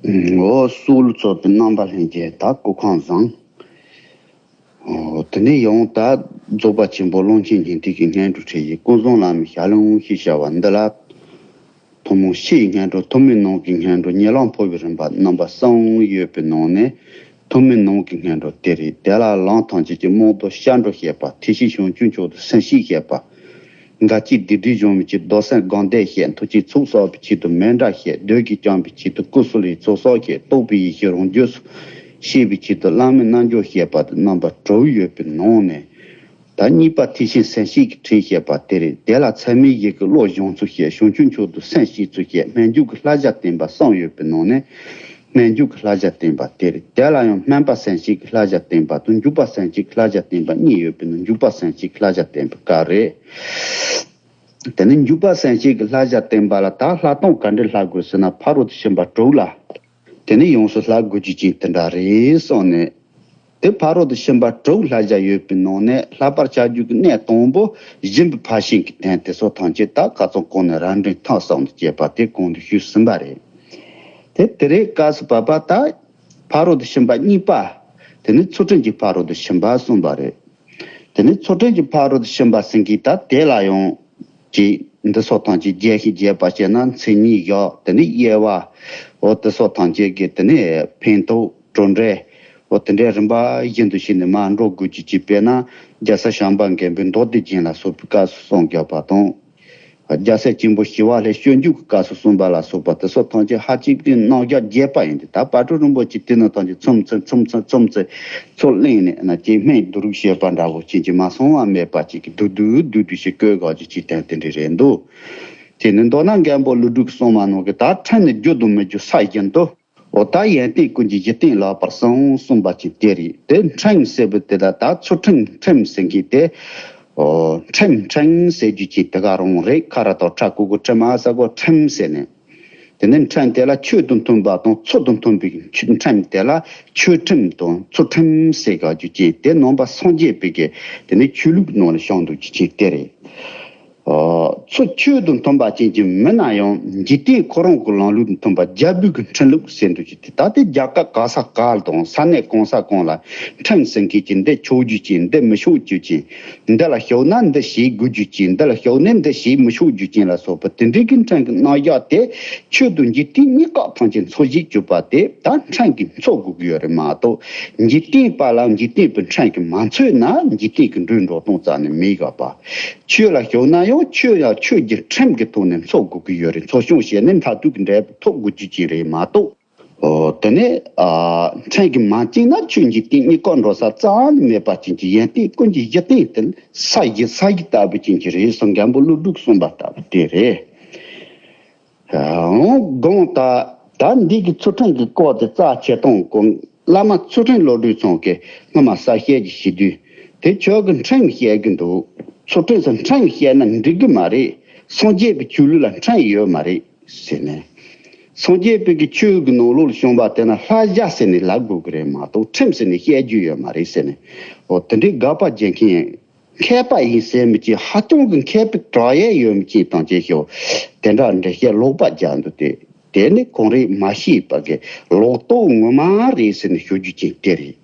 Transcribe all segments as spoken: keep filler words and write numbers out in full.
འོ་སྲོག་ལུས་ཚོགས་པའི་རྣམ་པ་ལྷན་རྒྱས་ད་སྐུ་ཁམས་བཟང་། འོ་དེ་ནས་ཡང་ད་རྫོགས་པ་ཆེན་པོ་ཀློང་ཆེན་སྙིང་ཐིག་གི་སྙན་སྒྲོན་ཁྲིད་ཡིག་ཀུན་བཟང་བླ་མའི་ཞལ་ལུང་ཞེས་བྱ་བ་འདི་ལ། ཐུན་མོང་ཕྱིའི་སྙན་སྒྲོན། ཐུན་མོང་ནང་གི་སྙན་སྒྲོན། ཉེ་ལམ་འཕོ་བའི་རིམ་པ་རྣམ་པ་གསུམ་ཡོད་པའི་ནང་ནས། ཐུན་མོང་ནང་གི་སྙན་སྒྲོན་དེ་རེད། དེ་ལ་ལམ་ཐམས་ཅད་ཀྱི་རྨོངས་དོར་སྐྱབས་འགྲོ་བཤད་པ། ཐེག་ཆེན་བྱང་ཆུབ་མཆོག་ཏུ་སེམས་བསྐྱེད་བཤད་པ། འགལ་རྐྱེན་སྡིག་སྒྲིབ་སྦྱོང་བའི་ཆེད་དུ་རྡོར་སེམས་སྒོམ་བཟླས་བཤད། ཐུགས་ཀྱི་ཚོགས་བསགས་པའི་ཆེད་དུ་མཎྜལ་བཤད། བདུད་ཀྱིས་བསྐྱངས་པའི་ཆེད་དུ་ཀུན་གསལ་ལས་ཚོགས་བསགས་བཤད། རྟོགས་པའི་ཡེ་ཤེས་རང་རྒྱུད་སུ་ཤེས་པའི་ཆེད་དུ་བླ་མའི་རྣལ་འབྱོར་བཤད་པ་དང་རྣམ་པ་དྲུག་ཡོད་པའི་ནང་ནས། ད་གཉིས་པ་ཐེག་ཆེན་སེམས་བསྐྱེད་ཀྱི་ཁྲིད་བཤད་པ་དེ་རེད། དེ་ལ་ཚད་མེད་བཞི་གི་བློ་སྦྱོང་ཚུལ་བཤད། བྱང་ཆུབ་མཆོག་ཏུ་སེམས་བསྐྱེད་ཚུལ་བཤད། སྨོན་འཇུག་གི་བསླབ་བྱ་བསྟན་པ་གསུམ་ཡོད་པའི་ནང་ནས། སྨོན་འཇུག་གི་བསླབ་བྱ་བསྟན་པ་དེ་རེད། དེ་ལ་ཡང་སྨོན་པ་སེམས་བསྐྱེད་ཀྱི་བསླབ་བྱ་བསྟན་པ་དང་། འཇུག་པ་སེམས་བསྐྱེད་ཀྱི་བསླབ་བྱ་བསྟན་པ་གཉིས་ཡོད་པའི་ནང་འཇུག་པ་སེམས་བསྐྱེད་ཀྱི་བསླབ་བྱ་བསྟན་པ་ག་རེད། དེ་ནས་འཇུག་པ་སེམས་བསྐྱེད་ཀྱི་བསླབ་བྱ་བསྟན་པ་ལ་ད་བསླབ་སྟངས་ག་འདྲ་བསླབ་དགོས་ཟེར་ན། ཕ་རོལ་ཏུ་ཕྱིན་པ་དྲུག་ལ། དེ་ནས་ཡོངས་སུ་བསླབ་དགོས་རྒྱུ་ཅན་དེ་འདྲ་རེད་གསུངས་ནས། དེ་ཕ་རོལ་ཏུ་ཕྱིན་པ་དྲུག་བསླབ་བྱ་ཡོད་པའི་ནང་ནས་བསླབ་པར་བྱ་རྒྱུ་གི་གནད་དང་པོ་སྦྱིན་པའི་ཕར་ཕྱིན་གྱི་དོན་དེ་ཚོ་ཐམས་ཅད་ད་ཁ་སང་གོང་ནས་ར་འཕྲོད་ཐེངས་གསུམ་དུ་བྱས་པ་དེ་གོང་དུ་ཞུས་ཟིན་པ་རེད། དེ་དེ་རེས་སྐབས་སུ་བབ་པ་ད་ཕ་རོལ་ཏུ་ཕྱིན་པ་གཉིས་པ། དེ་ནི་ཚུལ་ཁྲིམས་ཀྱི་ཕ་རོལ་ཏུ་ཕྱིན་པ་གསུངས་པ་རེད། དེ་ནི་ཚུལ་ཁྲིམས་ཀྱི་ཕ་རོལ་ཏུ་ཕྱིན་པ་ཟེར་མཁན་ད་དེ་ལ་ཡང་ཅིག་འདི་སོགས་ཐམས་ཅད་རྒྱས་ཤིང་རྒྱས་པར་བཤད་ན་མཚན་ཉིད་བཞག་དེ་ནི་དབྱེ་བ། འོ་དེ་སོགས་ཐམས་ཅད་ཀྱི་དེ་ནི་ཕན་ཐོགས་གྲུབ་འབྲས། འོ་དེ་འདྲའི་རིམ་པ་བཞིན་དུ་ཕྱེ་ནས་མར་འགྲོ་དགོས་ཀྱི་ཅིག་དཔེར་ན་རྒྱལ་སྲས་བྱམས་པ་མགོན་པོས་མདོ་སྡེ་རྒྱན་ལ་སོགས་པའི་སྐབས་སུ་གསུངས་བཞག་པ་དང་། རྒྱལ་སྲས་ཆེན་པོ་ཞི་བ་ལྷས་སྤྱོད་འཇུག་གི་སྐབས་སུ་གསུངས་པ་ལ་སོགས་པ་དེ་ཚོ་ཐམས་ཅད་ཧ་ཅང་གི་རྣམ་གཞག་རྒྱས་པ་ཡིན་ཏེ། ད་དཔལ་སྤྲུལ་རིན་པོ་ཆེ་དེ་ནི་ཐམས་ཅད་མཚམས་མཚམས་མཚམས་མཚམས་མཚམས་མཚམས་ཚུར་གླེང་ནས་ན་ཅིག་སྨན་བསྡུ་རུག་བྱེད་པ་འདྲ་བོ་ཅན་གྱི་མ་སོང་བ་མེད་པ་ཅིག་གི་བསྡུ་བསྡུ་བསྡུ་བསྡུ་ཞིག་བཀོད་དགོས་ཀྱི་ཅིག་དོན་དེ་འདྲ་རེད་འདུག་དེ་ནི་མདོར་ན་མགོན་པོ་ཀླུ་སྒྲུབ་གསུངས་མ་ནོར་གི་ད་ཁྲིམས་ནི་རྒྱུ་དང་མི་རྒྱུ་ས་བཞིན་དུ། འོ་ད་ཡོན་ཏན་ཀུན་གྱི་གཞི་རྟེན་ལགས་པར་གསུངས་གསུངས་པ་ཅིག་དེ་རེད། དེ་ཁྲིམས་ཟེར་བ་དེ་ལ་ད་ཚུལ་ཁྲིམས་ཁྲིམས་ཟེར་མཁན་དེ། འོ་ཁྲིམས་ཁྲིམས་ཟེར་རྒྱུ་ཅིག་དེ་ག་རང་རེད། ཁ་ར་དང་ཁྲ་ཀུ་ཀུ་ཁྲིམས་ཨ་ས་གོ་ཁྲིམས་ཟེར་ནས། དེ་ནས་ཁྲིམས་དེ་ལ་ཆོས་དང་མཐུན་པ་དང་ཚུལ་དང་མཐུན་པའི་ཁྲིམས་དེ་ལ་ཆོས་ཁྲིམས་དང་ཚུལ་ཁྲིམས་ཟེར་དགོས་རྒྱུ་ཅན་དེ་ནང་པ་སངས་རྒྱས་པའི་གི་དེ་ནས་ཆོས་ལུགས་ནང་ལ་བྱུང་འདུག་རྒྱུ་ཅན་དེ་རེད། ཚུལ་ཆོས་དང་མཐུན་པ་ཅན་གྱི་མིན་ན་ཡང་འཇིག་རྟེན་ཁོ་རང་གི་ལམ་ལུགས་དང་མཐུན་པ་རྒྱལ་པོའི་གི་ཁྲིམས་ལུགས་ཟེར་འདུག་ཅིག་དེ་ད་ལྟའི་རྒྱལ་ཁབ་ག་ས་ག་ལ་དང་ས་གནས་གང་ས་གང་ལ་ཁྲིམས་ཟེར་མཁན་གྱི་འདི་ཆོག་རྒྱུ་ཅན་འདི་མི་ཆོག་རྒྱུ་ཅན། འདི་ལ་ཞུགས་ན་འདི་བྱེད་དགོས་རྒྱུ་ཅན། འདི་ལ་ཞུགས་ནས་འདི་བྱེད་མི་ཆོག་རྒྱུ་ཅན་ལ་སོགས་པ་དེ་འདྲའི་གི་ཁྲིམས་ཀྱི་རྣམ་གཞག་དེ་ཆོས་དང་འཇིག་རྟེན་གཉིས་ཀ་ཐམས་ཅད་འཚོ་བྱེད་གྱུར་པ་དེ་ད་ཁྲིམས་ཀྱིས་འཚོ་དགོས་ཀྱི་ཡོད་རེད་མ་གཏོགས། འཇིག་རྟེན་པ་ལ་འཇིག་རྟེན་པའི་ཁྲིམས་ཀྱིས་མ་འཚོས་ན་འཇིག་རྟེན་གྱི་འགྲོས་འགྲོ་སྟངས་རྩ་ནས་མེད་ག་པ། ཆོས་ལ་ཞུགས་ན་ཡང་ཆོས་ཡང་ཆོས་ཀྱི་ཁྲིམས་ཀྱི་ཐོག་ནས་འཚོ་དགོས་ཀྱི་ཡོད་རེད། འཚོ་སྐྱོང་བྱས་ནས་མཐར་ཐུག་གི་འབྲས་བུ་ཐོབ་དགོས་རྒྱུ་ཅན་རེད་མ་གཏོགས། འོ་དེ་ནས་ཨ་ཕྲན་གྱིས་མ་བཅིངས་ན་ཆོས་འཇིག་རྟེན་གཉིས་ཀ་འགྲོ་ས་རྩ་ནས་མེད་པ་ཅན་གྱི་ཡོན་ཏན་ཀུན་གྱི་གཞི་རྟེན་དེ་ས་གཞི་ས་གཞི་ལྟ་བུ་ཅན་གྱི་རེད་གསུངས་མགོན་པོ་ཀླུ་སྒྲུབ་གསུངས་པ་ལྟ་བུ་དེ་རེད། འོང་དགོངས་དག་ད་འདི་གི་ཚུལ་ཁྲིམས་ཀྱི་སྐོར་དེ་རྩ་ཆེ་སྟོང་གོ། བླ་མ་ཚུལ་ཁྲིམས་བློ་གྲོས་ཚང་གིས་སྔོན་མ་གསལ་བཤད་ཅིག་བྱེད་དུས། དེ་ཁྱོད་ཀྱིས་ཁྲིམས་བཤད་ཀྱི་འདུག་ཚུལ་ཁྲིམས་སུ་ཁྲིམས་བཤད་ན་འགྲིག་གི་མ་རེད། སངས་རྒྱས་པའི་ཆོས་ལུགས་ལ་ཁྲིམས་ཡོད་མ་རེད་ཟེར་ནས། སངས་རྒྱས་པའི་གི་ཆོས་ཀྱི་ནང་ལོགས་ལ་བྱུང་བ་དེ་ན་བསླབ་བྱ་ཟེར་ནས་ལབ་དགོས་ཀྱི་རེད་མ་གཏོགས་ཁྲིམས་ཟེར་ནས་བཤད་རྒྱུ་ཡོད་མ་རེད་ཟེར་ནས། འོ་དེ་འདྲའི་དགག་པ་རྒྱག་མཁན་མཁས་པ་ཡིན་ཟེར་མི་ཅིག་ཧ་ཅང་གི་མཁས་པའི་བྲག་ཡས་ཡོད་མི་ཅིག་དང་བཅས་ཤོག་དེ་འདྲ་འགྲེལ་བཤད་ལོག་པ་རྒྱག་འདུག་སྟེ། དེ་ནི་གང་རེད་མ་ཤེས་པ་གི་ལོག་རྟོག་ངོ་མ་རེད་ཟེར་ནས་ཞུ་རྒྱུ་ཅན་དེ་རེད།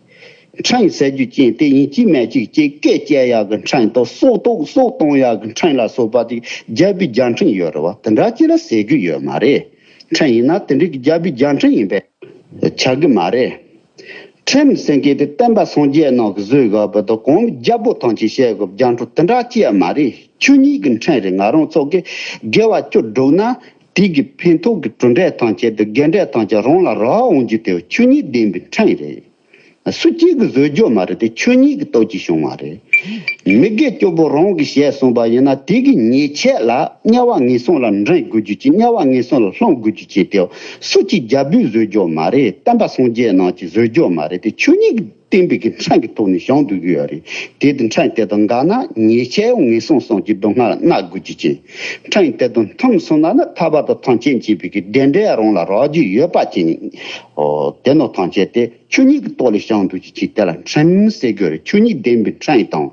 ཁྲིམས་ཟེར་རྒྱུ་ཅན་དེ་ཡིན་གཅིག་མིན་གཅིག་ཅིག་སྐད་བཅད་ཡག་གི་ཁྲིམས་དང་སྲོག་ཐོག་སྲོག་གཏོང་ཡག་གི་ཁྲིམས་ལ་སོགས་པ་དེ་རྒྱལ་པོའི་རྒྱལ་ཁྲིམས་ཡོད་རེད་བ། དེ་འདྲ་ཅིག་ལ་ཟེར་རྒྱུ་ཡོད་མ་རེད། ཁྲིམས་ཡིན་ན་དེ་འདྲའི་གི་རྒྱལ་པོའི་རྒྱལ་ཁྲིམས་ཡིན་པས་ཆགས་ཀྱི་མ་རེད། ཁྲིམས་ཟེར་མཁན་དེ་བསྟན་པ་སངས་རྒྱས་རྣམས་ཀྱིས་བཟོས་ཡོད་པ་དང་གོང་མའི་རྒྱལ་པོ་ཐམས་ཅད་བཤད་དགོས་པའི་རྒྱ་འཕྲོ་དེ་འདྲ་ཅི་ཡང་མ་རེད། ཆོས་ཉིད་ཀྱི་ཁྲིམས་རེད། ང་རང་ཚོ་གིས་དགེ་བ་བཅུ་བསྒྲུབས་ན་དེ་གི་ཕན་ཐོགས་ཀྱི་གྲུབ་འབྲས་ཐམས་ཅད་དང་དགེ་འབྲས་ཐམས་ཅད་རང་ལ་རག་འོང་རྒྱུ་དེ་ཆོས་ཉིད་ལྡན་པའི་ཁྲིམས་རེད། སུ་གཅིག་གིས་བཟོས་རྒྱུ་མ་རེད་དེ་ཆོས་ཉིད་ཀྱི་སྟོབས་ཀྱིས་བྱུང་བ་རེད། མི་དགེ་བཅུ་པོ་རང་གིས་བྱས་སོང་བ་ཡིན་ན་དེ་གི་ཉེས་ཆད་ལ་དམྱལ་བ་ངན་སོང་ལ་འདྲེན་དགོས་རྒྱུ་ཅིག་དམྱལ་བ་ངན་སོང་ལ་ལྷུང་དགོས་རྒྱུ་ཅིག་དེ་སུ་གཅིག་རྒྱལ་པོས་བཟོས་རྒྱུ་མ་རེད། བསྟན་པ་སངས་རྒྱས་རྣམས་ཀྱིས་བཟོས་རྒྱུ་མ་རེད་དེ་ཆོས་ཉིད་ཀྱི་བསྟན་པའི་གི་ཁྲིམས་ཀྱི་ཐོག་ནས་བྱུང་འདུག་གི་ཡོད་རེད། དེ་དང་ཁྲིམས་དེ་དང་འགལ་ན་ཉེས་ཆད་ཡང་ངན་སོང་གསུམ་གྱི་སྡུག་བསྔལ་ལ་མནར་དགོས་རྒྱུ་ཅན། ཁྲིམས་དེ་དང་མཐུན་སོང་ན་ནི་ཐར་པ་དང་ཐམས་ཅད་མཁྱེན་པའི་གི་བདེ་འབྲས་རང་ལ་རག་རྒྱུ་ཡོད་པ་ཅན། འོ་དེ་ནོ་ཐམས་ཅད་དེ་ཆོས་ཉིད་ཀྱི་ཐོག་ལས་བྱུང་འདུག་ཅིག་ཅིག་དེ་ལ་ཁྲིམས་ཟེར་དགོས་རེད། ཆོས་ཉིད་ལྡན་པའི་ཁྲིམས་དང་།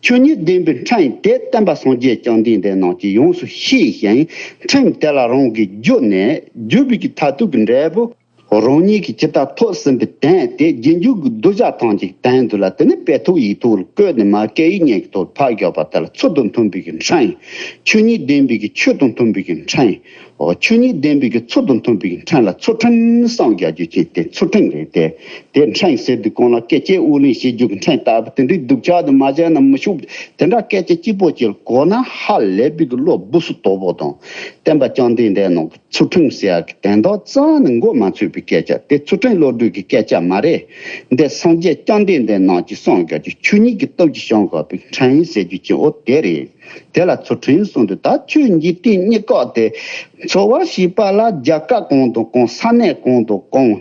ཆོས་ཉིད་ལྡན་པའི་ཁྲིམས་དེ་བསྟན་པ་སངས་རྒྱས་བཅོམ་ལྡན་འདས་རྣམས་ཀྱིས་ཡོངས་སུ་ཤེས་ཤིང་ཁྲིམས་དེ་ལ་རང་གིས་བརྒྱུད་ནས་བརྒྱུད་པའི་གི་མཐར་ཐུག་གི་འབྲས་བུ། རང་ཉིད་ཀྱིས་ཇི་ལྟར་ཐོབ་ཟིན་པའི་དོན་དེ་རྗེས་འཇུག་གི་གདུལ་བྱ་ཐམས་ཅད་ཀྱི་དོན་དུ་ལ། དེ་ནི་དཔེ་ཐོག་ཡིག་ཐོག་ལ་བཀོད་ནས་མར་སྐད་ཡིག་སྙན་གྱི་ཐོག་ཕར་བཞག་པ་དེ་ལ་ཚུལ་དང་མཐུན་པའི་གི་འཕྲིན། ཆོས་ཉིད་ལྡན་པའི་གི་ཆོས་དང་མཐུན་པའི་གི་འཕྲིན། འོ། ཆོས་ཉིད་ལྡན་པའི་གི་ཚུལ་དང་མཐུན་པའི་གི་འཕྲིན་ལ་ཚུལ་ཁྲིམས་གསུམ་རྒྱག་རྒྱུ་ཅན་དེ་ཚུལ་ཁྲིམས་རེད་དེ། དེ་འཕྲིན་ཟེར་དུས་གང་ལ་སྐད་ཅིག་དབུགས་ལེན་བྱེད་རྒྱུ་གི་འཕྲིན་ལྟ་བུ་དེ་འདྲའི་སྡུག་ཅག་དུ་མ་བྱས་ན་མི་ཆོག་དེ་འདྲ་སྐད་ཅིག་གཅིག་པོ་ཅིག་གོ་ན་ཧ་ལས་པའི་གི་བློ་སྦུག་སུ་དོག་པོ་དང་། བསྟན་པ་བཅོམ་ལྡན་འདས་ནང་གི་ཚུལ་ཁྲིམས་ཟེར་ཡག་གི་དོན་དག་རྩ་ནས་མགོ་མ་ཚོས་པའི་སྐད་ཆ་དེ་ཚུལ་ཁྲིམས་བློ་གྲོས་ཀྱི་སྐད་ཆ་མ་རེད། འདི་སངས་རྒྱས་བཅོམ་ལྡན་འདས་རྣམས་ཀྱིས་གསུངས་ཡོད་ཀྱི་ཆོས་ཉིད་ཀྱི་སྟོབས་ཀྱིས་བྱུང་དགོས་པའི་འཕྲིན་ཟེར་རྒྱུ་ཅན་འོ་དེ་རེད། དེ་ལ་ཚུལ་ཁྲིམས་གསུངས་དུས། ད་ཆོས་འཇིག་རྟེན་གཉིས་ཀ་དེ་འཚོ་བ་ཞེས་པ་ལ་རྒྱལ་ཁབ་གང་དང་གང་ས་གནས་གང་དང་གང་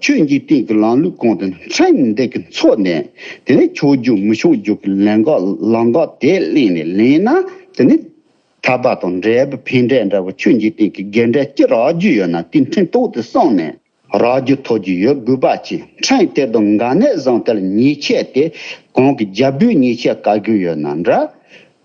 ཆོས་འཇིག་རྟེན་གྱི་ལམ་ལུགས་གང་དེ་འཕྲིན་འདི་གི་མཚོན་ནས། དེ་ནས་ཆོག་རྒྱུ་མི་ཆོག་རྒྱུ་གི་ལམ་ཁ་ལམ་ཁ་དེ་གླེང་ནས་གླེང་ན། དེ་ནས་ཐར་པ་དང་འབྲས་བུ་ཕན་འབྲས་འདྲ་བོ་ཆོས་འཇིག་རྟེན་གྱི་དགེ་འབྲས་ཅི་རག་རྒྱུ་ཡོད་ན་དེ་འཕྲིན་ཐོག་ཏུ་གསུངས་ནས། རག་རྒྱུ་ཐོབ་རྒྱུ་ཡོད་དགོས་པ་ཅིག་འཕྲིན་དེ་དང་འགལ་ནས་བཟུང་དེ་ལ་ཉེས་ཆད་དེ། གོང་གི་རྒྱལ་པོའི་ཉེས་ཆད་བཀལ་རྒྱུ་ཡོད་ན་འདྲ།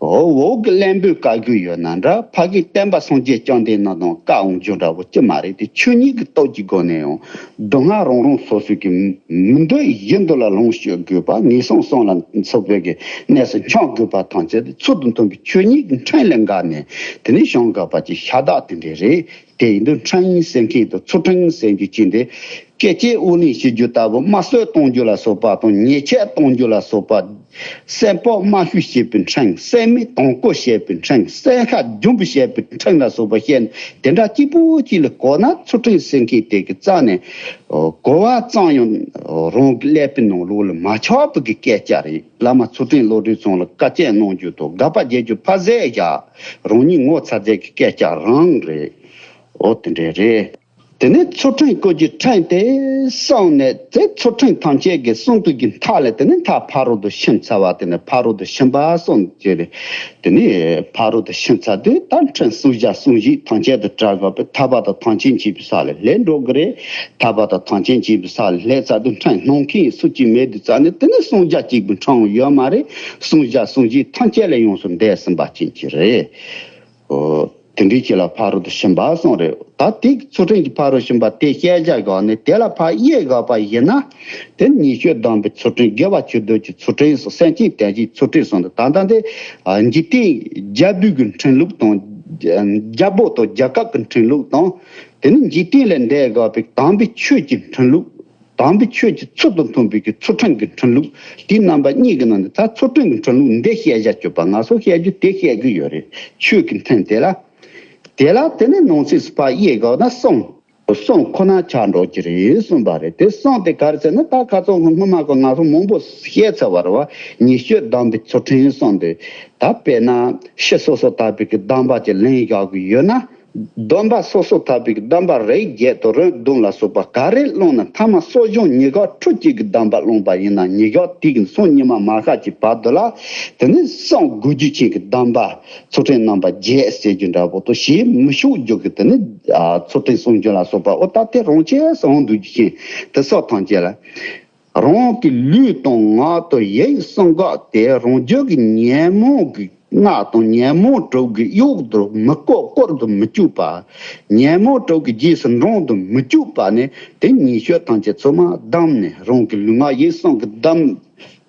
འོག་གི་བློན་པོས་བཀལ་རྒྱུ་ཡོད་ན་འདྲ། ཕ་གི་བསྟན་པ་སངས་རྒྱས་བཅོམ་ལྡན་འདས་དང་བཀའ་འོང་རྒྱུ་འདྲ་བོ་ཅི་མ་རེད་དེ། ཆོས་ཉིད་ཀྱི་སྟོབས་ཀྱི་སྒོ་ནས་ཡང་སྡུག་བསྔལ་རང་རང་སོ་སོའི་གི་མི་འདོད་བཞིན་དུ་ལ་ལོངས་སྤྱོད་དགོས་པ། ངན་སོང་གསུམ་ལ་སོགས་པའི་གི་གནས་སུ་འཁྱམས་དགོས་པ་ཐམས་ཅད་དེ་ཚུལ་དང་མཐུན་པའི་ཆོས་ཉིད་ཀྱི་འཕྲིན་ལས་འགལ་ནས་དེ་ནས་བྱུང་དགོས་པ་ཅིག་ཤ་སྟག་དེ་འདྲས་རེད། དེ་ཡིན་དུས་འཕྲིན་ཟེར་མཁན་དང་ཚུལ་ཁྲིམས་ཟེར་རྒྱུ་ཅན་དེ། སྐད་ཅིག་དབུགས་ལེན་བྱེད་རྒྱུ་ལྟ་བུ། དམར་གསོད་གཏོང་རྒྱུ་ལ་སོགས་པ་དང་ཉེས་ཆད་གཏོང་རྒྱུ་ལ་སོགས་པ། གསོན་པོ་དམར་བཤུས་བྱེད་པའི་འཕྲིན། གསོན་མེད་དྭངས་སྐོར་བྱེད་པའི་འཕྲིན། གསོན་ཤ་རྒྱུན་པུ་བྱེད་པའི་འཕྲིན་ལ་སོགས་པ་བཤད་ནས་དེ་འདྲ་གཅིག་པུ་གཅིག་ལ་གོ་ན། ཚུལ་ཁྲིམས་ཟེར་མཁན་དེ་གི་རྩ་ནས་གོ་བ་ཙམ་ཡང་རང་གི་ཀླད་པའི་ནང་ལོགས་ལ་མ་ཆགས་པའི་གི་སྐད་ཆ་རེད། བླ་མ་ཚུལ་ཁྲིམས་བློ་གྲོས་ཚང་ལ་བཀའ་བཀྱོན་གནང་རྒྱུ་དང་དགག་པ་རྒྱག་རྒྱུ་ཕར་ཟད་བཞག་རང་ཉིད་ངོ་ཚ་མཛད་ཀྱི་སྐད་ཆ་རང་རེད། འོ་དེ་འདྲས་རེད། དེ་ནས་ཚུལ་ཁྲིམས་བཀོད་རྒྱུའི་འཕྲིན་དེ་གསུངས་ནས། དེ་ཚུལ་ཁྲིམས་ཐམས་ཅད་ཀྱི་གསུང་དུས་ཀྱི་མཐའ་ལ་དེ་ནས་མཐའ་ཕ་རོལ་ཏུ་ཕྱིན་ཚར་བ། དེ་ནས་ཕ་རོལ་ཏུ་ཕྱིན་པ་གསུངས་ཀྱི་རེད། དེ་ནས་ཕ་རོལ་ཏུ་ཕྱིན་ཚར་དུས་ད་འཕྲིན་གསུམ་བརྒྱ་གསུམ་བཞི་ཐམས་ཅད་དུ་བྲལ་དགོས་པས། ཐར་པ་དང་ཐམས་ཅད་མཁྱེན་པའི་ས་ལ་སླེབས་འགྲོ་གི་རེད། ཐར་པ་དང་ཐམས་ཅད་མཁྱེན་པའི་ས་ལ་སླེབས་ཚར་དུས་འཕྲིན་སྣང་མཁན་སུ་གཅིག་མེད་དུས་ཙ་ནས་དེ་ནས་གསུམ་བརྒྱ་གཅིག་པུ་འཕྲང་ཡོད་མ་རེད། གསུམ་བརྒྱ་གསུམ་བཞི་ཐམས་ཅད་ལ་ཡོངས་སུ་འདས་ཟིན་པ་ཅན་གྱི་རེད། ཨོ། དེ་འདྲའི་ཅིག་ལ་ཕ་རོལ་ཏུ་ཕྱིན་པ་གསུངས་རེད། ད་དེ་ཚུལ་ཁྲིམས་ཀྱི་ཕ་རོལ་ཕྱིན་པ་དེ་བཤད་བྱ་དགོས་ནས་དེ་ལ་ཕར་དབྱེ་དགོས་པ་ཡིན་ན། དེ་ཉེས་སྤྱོད་སྡོམ་པའི་ཚུལ་ཁྲིམས། དགེ་བ་ཆོས་སྡུད་ཀྱི་ཚུལ་ཁྲིམས་སོགས། སེམས་ཅན་དོན་བྱེད་ཚུལ་ཁྲིམས་གསུམ་དུ། ད་ལྟ་འདི་འཇིག་རྟེན་རྒྱལ་པོའི་གི་འཕྲིན་ལུགས་དང་། རྒྱལ་པོ་དང་རྒྱལ་ཁབ་ཀྱི་འཕྲིན་ལུགས་དང་། དེ་ནི་འཇིག་རྟེན་ལས་འདས་དགོས་པའི་དམ་པའི་ཆོས་ཀྱི་འཕྲིན་ལུགས། དམ་པའི་ཆོས་ཀྱི་ཚུལ་དང་མཐུན་པའི་གི་ཚུལ་ཁྲིམས་ཀྱི་འཕྲིན་ལུགས། དེའི་རྣམ་པ་གཉིས་ཀྱི་ནང་ནས་ད་ཚུལ་ཁྲིམས་ཀྱི་འཕྲིན་ལུགས་འདི་བཤད་བྱ་སྤྱོད་པ། ང་ཚོ་བཤད་རྒྱུ་དེ་བཤད་ཀྱི་ཡོད་རེད། ཆོས་ཀྱི་འཕྲིན་དེ་ལ། དེ་ལ་དེ་ནས་ནང་གསེས་སུ་ཕར་དབྱེ་དགོས་ན་གསུམ། གསུམ་ཁོ་ན་ཆགས་འགྲོ་གི་རེད་གསུངས་པ་རེད། དེ་གསུམ་དེ་ག་རེ་ཟེར་ན། ད་ཁ་སང་སྔོན་མ་གི་ང་ཚོ་མང་པོ་བཤད་ཚར་བ་རེད་བ། ཉེས་སྤྱོད་སྡོམ་པའི་ཚུལ་ཁྲིམས་གསུམ་དེ། ད་དཔེར་ན་ཕྱི་སོ་སོ་ཐར་པའི་གི་སྡོམ་པ་ཅིག་ལེན་བཞག་གི་ཡོད་ན། སྡོམ་པ་སོ་སོ་ཐར་པའི་སྡོམ་པ་རིགས་བརྒྱད་དང་རིགས་བདུན་ལ་སོགས་པ་ག་རེ་བླངས་ན། ཐ་མ་གསོ་སྦྱོང་ཉེས་དགག་ཁྲིམས་གཅོད་ཀྱི་སྡོམ་པ་བླངས་པ་ཡིན་ན། ཉེས་དགག་དེ་གི་སོང་ཉི་མ་མ་ཤར་གྱི་བར་དུ་ལ། དེ་ནི་བསྲུང་དགོས་རྒྱུ་ཅན་གྱི་སྡོམ་པ། ཚུལ་ཁྲིམས་རྣམ་པ་བརྒྱད་ཟེར་རྒྱུ་འདྲ་པོ་དང་། བྱེད་མི་ཆོག་རྒྱུ་གི་དེ་ནི་ཚུལ་ཁྲིམས་སྲུང་རྒྱུ་ལ་སོགས་པ། འོ་ད་དེ་རང་ཆས་སུ་འོང་འདུག་རྒྱུ་ཅན་དེ་སོགས་ཐམས་ཅད་ལ། རང་གི་ལུས་དང་ངག་དང་ཡིད་གསུམ་ཀ་དེ་རང་རྒྱུད་ཀྱི་ཉོན་མོངས་ཀྱི་སྔགས་དང་ཉོན་མོངས་དྲུག་གི་གཡོག་ཏུ་མི་བཀོལ། བཀོལ་དུ་མི་བཅུག་པ། ཉོན་མོངས་དྲུག་གི་རྗེས་སུ་འབྲང་དུ་མི་བཅུག་པ་ནི། དེ་ཉེས་སྤྱོད་ཐམས་ཅད་ཚང་མ་བསྡམས་ནས། རང་གི་ལུས་ངག་ཡིད་གསུམ་གྱི་བསྡམས།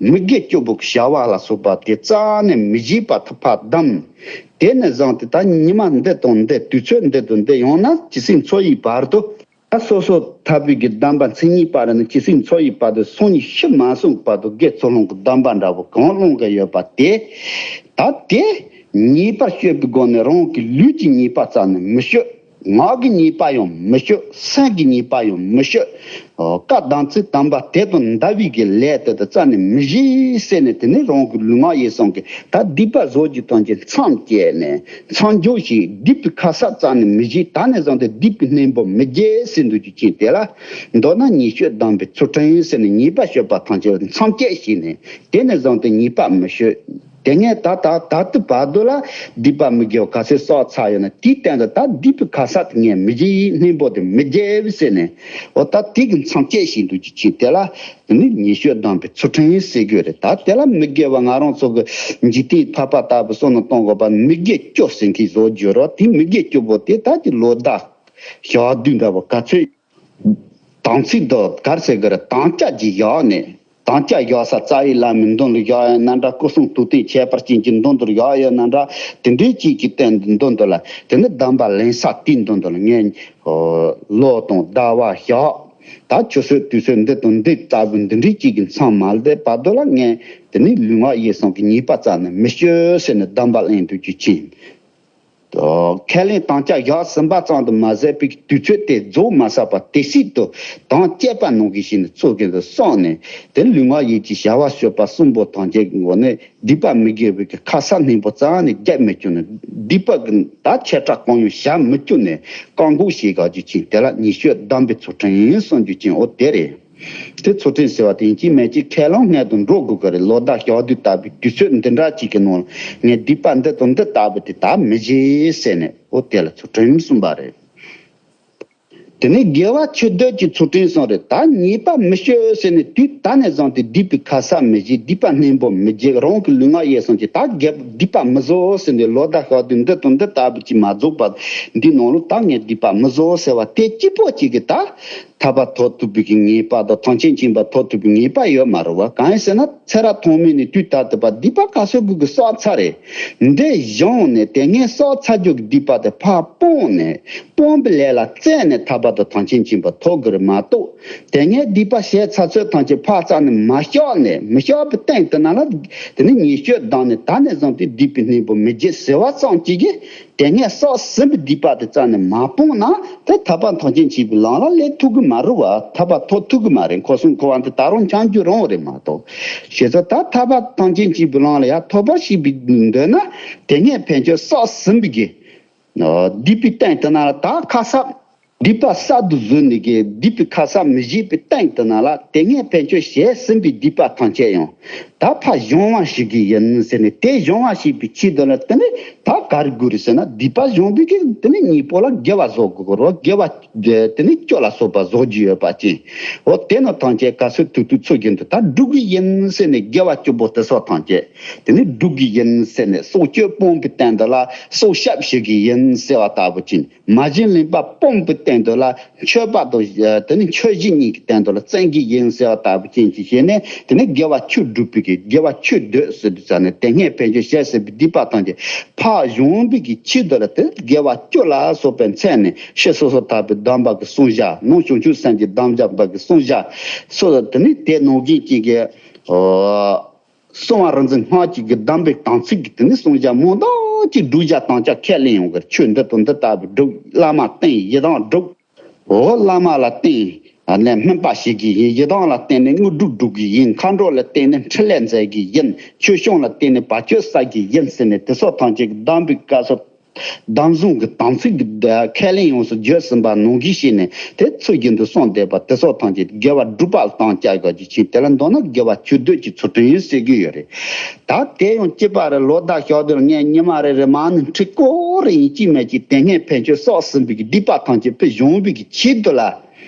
མི་དགེ་བཅུ་པོ་གི་བྱ་བ་ལ་སོགས་པ་དེ་རྩ་ནས་མི་བྱེད་པ་ཐུབ་པ་བསྡམས། དེ་ནས་བཟུང་སྟེ་ད་ཉི་མ་འདི་དང་འདི། དུས་ཚོད་འདི་དང་འདི་ཡོང་ན་ཇི་སྲིད་འཚོ་ཡི་བར་དུ། ད་སོ་སོ་ཐར་པའི་གི་སྡོམ་པ་མཚན་ཉིད་པ་རེད་ན། ཇི་སྲིད་འཚོ་ཡི་བར་དུ་སང་ཉིན་ཤི་མ་སོང་བར་དུ་དགེ་ཚུལ་སློང་གི་སྡོམ་པ་འདྲ་པོ་གང་བླང་གི་ཡོད་པ་དེ། ད་དེ་ཉེས་པར་སྤྱོད་པའི་སྒོ་ནས་རང་གི་ལུས་ཀྱི་ཉེས་པ་རྩ་ནས་མི་སྤྱོད། ངག་གི་ཉེས་པ་ཡང་མི་སྤྱོད། སེམས་ཀྱི་ཉེས་པ་ཡང་མི་སྤྱོད། བཀའ་དམ་ཚིག་དམ་པ་དེ་དང་འདའ་བའི་གི་ལས་དེ་དག་རྩ་ནས་མི་བྱེད་ཟེར་ནས། དེ་ནས་རང་གི་ལུས་ངག་ཡིད་གསུམ་གྱི་ད་སྡིག་པ་བཟོ་རྒྱུ་ཐམས་ཅད་མཚམས་བཅད་ནས། མཚམས་འཇོག་བྱས། སྡིག་པའི་ཁ་གསབ་རྩ་ནས་མི་བྱེད། ད་ནས་བཟུང་སྟེ་སྡིག་པའི་གཉེན་པོ་མི་བརྒྱུད་ཟེར་འདུག་རྒྱུ་ཅན་དེ་ལ། མདོར་ན་ཉེས་སྤྱོད་སྡོམ་པའི་ཚུལ་ཁྲིམས་ཟེར་ནས་ཉེས་པ་སྤྱོད་པ་ཐམས་ཅད་མཚམས་བཅད་བྱས་ནས། དེ་ནས་བཟུང་སྟེ་ཉེས་པ་མི་སྤྱོད། དེ་ནས་ད་ད་ད་ལྟའི་བར་དུ་ལ་སྡིག་པ་མི་དགེ་བ་ག་ཚོད་བསགས་ཚར་ཡོད་ན། དེའི་སྟེང་དུ་ད་སྡིག་པའི་ཁ་གསབ་དེ་ངས་མི་བྱེད། གཉེན་པོ་དེ་མི་བརྒྱུད་ཟེར་ནས། འོ་ད་དེ་གི་མཚམས་བཅད་བྱས་འདུག་རྒྱུ་ཅན་དེ་ལ། དེ་ནི་ཉེས་སྤྱོད་སྡོམ་པའི་ཚུལ་ཁྲིམས་ཟེར་དགོས་རེད། ད་དེ་ལ་མི་དགེ་བ་ང་རང་ཚོ་གི་འཇིག་རྟེན་འཕགས་པ་ལྟ་བུ་བསམ་བློ་གཏོང་དགོས་པ། མི་དགེ་བཅུ་ཟེར་མཁན་བཟོ་རྒྱུ་རེད། དེ་མི་དགེ་བཅུ་པོ་དེ་ད་ཀྱི་ལོ་ཟླ་ཞག་དུས་འདྲ་པོ་ག་ཚོད། དམ་ཚིག་དང་གར་ཟེར་གི་རེད། དམ་བཅའ་ཅིག་བཞག་ནས། དམ་བཅའ་བཞག་ས་རྩ་བའི་བླ་མའི་མདུན་ལ་བཞག་ཡོད་ན་འདྲ། སྐུ་གསུང་ཐུགས་རྟེན་ཁྱད་པར་ཅན་གྱི་མདུན་དུ་བཞག་ཡོད་ན་འདྲ། དེ་འདྲའི་ཅིག་གི་སྟེང་དུ་མདུན་དུ་ལ། དེ་ནི་གདམས་པ་ལེན་ས་དེའི་མདུན་དུ་ལ་ངས་ལོ་དང་ཟླ་བ་ཞག་ད་ཆུ་ཚོད་དུས་ཚོད་འདི་དང་འདི་ལྟ་བུ་འདི་འདྲའི་ཅིག་གི་མཚམས་མ་བསྡད་བར་དུ་ལ། ངས་དེ་ནི་ལུས་ངག་ཡིད་གསུམ་གྱི་ཉེས་པ་རྩ་ནས་མི་སྤྱོད་ཟེར་ནས་གདམས་པ་ལེན་དུ་ཅིག་ཕྱིན། ཁས་ལེན་དམ་བཅའ་བཞག་ཟིན་པ་ཙམ་དུ་མ་ཟད་པའི་དུས་ཚོད་དེ་རྫོགས་མ་ཟད་པར་དེ་སྲིད་དུ་དམ་བཅས་པ་ནང་བཞིན་ཞིག་ནས་ཚུལ་བཞིན་དུ་བསྲུངས་ནས། དེ་ལུས་ངག་ཡིད་ཀྱི་བྱ་བ་སྤྱོད་པ་གསུམ་པོ་ཐམས་ཅད་ཀྱི་ངོ་ནས་སྡིག་པ་མི་དགེ་བའི་གི་ཁ་ཟས་སྣུམ་པོ་རྩ་ནས་རྒྱག་མི་བཅུག་ནས། སྡིག་པ་གི་ད་ཆེ་ཕྲ་གང་ཡང་བྱ་མི་བཅུག་ནས་བཀག་འགོག་བྱེད་དགོས་རྒྱུ་ཅིག་དེ་ལ་ཉེས་སྤྱོད་སྡོམ་པའི་ཚུལ་ཁྲིམས་གསུངས་རྒྱུ་ཅིག་འོ་དེ་རེད། དེ་ཚུལ་ཁྲིམས་ཟེར་བ་དེ་ཡིན་གཅིག་མིན་གཅིག་ཁས་བླངས་སྔོན་དུ་འགྲོ་དགོས་ཀྱི་རེད། ལོ་ཟླ་ཞག་དུས་ལྟ་བུའི་དུས་ཚོད་འདི་འདྲ་ཅིག་གི་ནང་ལ་ངས་སྡིག་པ་འདི་དང་འདི་ལྟ་བུ་དེ་ད་མི་བྱེད་ཟེར་ནས་འོ་དེ་ལ་ཚུལ་ཁྲིམས་གསུངས་པ་རེད། དེ་ནས་དགེ་བ་ཆོས་སྡུད་ཀྱི་ཚུལ་ཁྲིམས་གསུངས་རེད། ད་ཉེས་པ་མི་སྤྱོད་ཟེར་ནས་དུས་ད་ནས་བཟུང་སྟེ་སྡིག་པའི་ཁ་ཟས་མི་བཞེས། སྡིག་པ་སྣུམ་པོ་མི་བརྗེད། རང་གི་ལུས་ངག་ཡིད་གསུམ་གྱི་ད་དགེ་སྡིག་པ་མི་བཟོ་ཟེར་ནས་ལོ་ཟླ་ཞག་དུས་འདི་དང་འདི་ལྟ་བུ་ཅིག་མ་རྫོགས་པ་འདི་ནང་ལ་ད་ངས་སྡིག་པ་མི་བཟོ་ཟེར་བ་དེ་གཅིག་པོ་གཅིག་གིས་ད་ཐར་པ་ཐོབ་ཐུབ་པའི་གི་ངེས་པ་དང་ཐམས་ཅད་མཁྱེན་པ་ཐོབ་ཐུབ་པའི་ངེས་པ་ཡོད་མ་རེད་བ། གང་ཡིན་ཟེར་ན་ཚེ་རབས་ཐོག་མེད་ནས་དུས་ད་ལྟ་བར་སྡིག་པ་ག་ཚོད་དགོས་གི་བསགས་ཚར་རེད། འདི་གཞུང་ནས་དེ་སྔའི་བསགས་ཚར་རྒྱུ་གི་སྡིག་པ་དེ་ཕར་སྤོང་ནས་སྤོང་བའི་ལས་ལ་བརྩོན་ནས་ཐར་པ་དང་ཐམས་ཅད་མཁྱེན་པ་ཐོབ་དགོས་རེད་མ་གཏོགས། དེ་སྔའི་སྡིག་པ་བྱས་ཚར་ཚོད་ཐམས་ཅད་ཕར་བཙལ་ནས་མ་བཤགས་ནས་མི་བཤགས་པའི་སྟེང་དུ་ན་ལ། དེ་ནི་ཉེས་སྤྱོད་ལྡན་ནས་ད་ནས་བཟུང་སྟེ་སྡིག་པའི་སྣུམ་པོ་མི་བརྗེད་ཟེར་བ་ཙམ་གཅིག་གིས། དེ་སྔའི་བསགས་ཟིན་པའི་སྡིག་པ་དེ་རྩ་ནས་མ་སྤངས་ན་དེ་ཐར་པ་ཐམས་ཅད་མཁྱེན་པའི་ལམ་ལ་སླེབས་ཐུབ་ཀྱི་མ་རེད་བ། ཐར་པ་ཐོབ་ཐུབ་ཀྱི་མ་རེད། འཁོར་གསུམ་འཁོར་བ་འདི་ད་རུང་འཁྱམས་རྒྱུ་རང་རེད་མ་གཏོགས། བྱས་ཙང་ད་ཐར་པ་ཐམས་ཅད་མཁྱེན་པའི་ལམ་ལ་ཡར་ཐོབ་པར་བྱེད་པའི་འདོད་ན། དེ་སྔའི་ཕན་ཆད་བསགས་ཟིན་པའི་གི་སྡིག་པའི་སྟེང་དུ་ན་ལ་ད་ཁ་གསབ། སྡིག་པ་གསར་དུ་བཟོས་ནས་ཀྱི་སྡིག་པའི་ཁ་གསབ་མི་བྱེད་པའི་སྟེང་དུ་ན་ལ་དེ་སྔའི་ཕན་ཆད་བྱས་ཟིན་པའི་སྡིག་པ་ཐམས་ཅད་ཡང་ད་ཕར་སྦྱོང་བ་ཞིག་གི་ཡིན་ཟེར་ནས། དེ་སྦྱོང་བ་ཞིག་པའི་ཆེད་དུ་ལ་དེ་ནི་ད་ག་རེ་དགོས་རེད་ཟེར་ན། སྡིག་པ་སྦྱོང་བའི་གི་དེ་ནི་གཉིས་པོ་ལ་དགེ་བ་བཟོ་དགོས་རོ། དགེ་བ་དེ་ནི་བཅུ་ལ་སོགས་པ་བཟོ་རྒྱུ་ཡོད་པ་ཅན། འོ་དེ་ནི་ཐམས་ཅད་ག་ཚོད་ཐུབ་ཐུབ་ཚུལ་བཞིན་དུ་ད་སྒྲུབ་གི་ཡིན་ཟེར་ནས་དགེ་བ་བཅུ་པོ་དེ་སོགས་ཐམས་ཅད་དེ་ནི་སྒྲུབ་གི་ཡིན་ཟེར་ནས། སྲོག་གཅོད་སྤོང་བའི་སྟེང་དུ་ལ་སྲོག་སྐྱབས་ཞུ་གི་ཡིན་ཟེར་བ་ལྟ་བུ་ཅན། མ་བྱིན་ལེན་པ་སྤོང་བའི་སྟེང་དུ་ལ་མཆོད་པ་དང་དེ་ནི་མཆོད་བྱེད་གཉིས་ཀྱི་སྟེང་དུ་ལ་བརྩོན་གྱི་ཡིན་ཟེར་བ་ལྟ་བུ་ཅན་གྱི་བྱས་ནས། དེ་ནི་དགེ་བ་ཆོས་སྒྲུབ་པའི་གི་དགེ་བ་ཆོས་སྡུད་ཟེར་དུས་ཙ་ནས་དེ་སྔའི་ཕན་ཆད་བྱས་ཟིན་པའི་སྡིག་པ་ཐམས་ཅད་ཕར་སྦྱོང་བའི་གི་ཆེད་དུ་ལ་དེ་དགེ་བ་བཅུ་ལ་སོགས་པའི་མཚན་ནས་ཕྱི་སོ་སོར་ཐར་པའི་གདམས་པ་གི་གསུང་བཤད། ནང་བྱང་ཆུབ་སེམས་ཀྱི་གདམས་པ་གི་གསུང་བཤད་སོགས་དེ་ནི་དེ་ནང་བཞིན་ཅན་གྱི་གསང་བ་རིག་འཛིན་སྔགས་ཀྱི་གི་གདམས་པའི་དམ་ཚིག་གི་དེ་ནི་གསུང་བཤད་མང་དག་ཅིག་སྒྲུབ་བྱ་དམ་བཅའ་ཁས་ལེན་ཡོང་གི། ཆོས་འདི་དང་འདི་ལྟ་བུ་སྒྲུབ། བླ་མ་བསྟེན། ཡི་དམ་སྒྲུབ། འོ་བླ་མ་ལ་བསྟེན། ཨ་ནི་སྨོན་པ་བྱེད་ཀྱི་ཡིན། ཡི་དམ་ལ་བརྟེན་ནས་དངོས་གྲུབ་སྒྲུབ་ཀྱི་ཡིན། མཁའ་འགྲོ་ལ་བརྟེན་ནས་འཕྲིན་ལས་མཛད་ཀྱི་ཡིན། ཆོས་སྐྱོང་ལ་བརྟེན་ནས་བར་ཆད་སེལ་གྱི་ཡིན་ཟེར་ནས་དེ་སོགས་ཐམས་ཅད་ཀྱི་གདམས་པའི་བཀའ་སྩལ། གདམས་གསུམ་གྱི་དམ་ཚིག་གི་ཁས་ལེན་ཡོངས་སུ་བརྗོད་ཟིན་པ་ནང་བཞིན་བྱས་ནས་དེ་ཚུལ་བཞིན་དུ་བསྲུངས་བསྡད་པ་དེ་སོགས་ཐམས་ཅད་དགེ་བ་སྒྲུབ་པ་ལ་དམ་བཅའ་དགོས་རྒྱུ་ཅན། དེ་ལ་མདོར་ན་དགེ་བ་ཆོས་སྡུད་ཀྱི་ཚུལ་ཁྲིམས་ཡིན་ཟེར་གྱི་ཡོད་རེད། ད་དེ་ཡང་གཅིག་པ་རེད། ལོ་ཟླ་ཞག་དུས་ལ་ངས་ཉི་མ་རེ་རེ་མ་ནི་ཁྲི་སྐོར་རེ་ཡིན་གཅིག་མིན་གཅིག་དེ་སྔའི་ཕན་ཆད་བསགས་ཟིན་པའི་གི་སྡིག་པ་ཐམས་ཅད་ཕར་སྦྱོང་བའི་གི་ཆེད་དུ་ལ།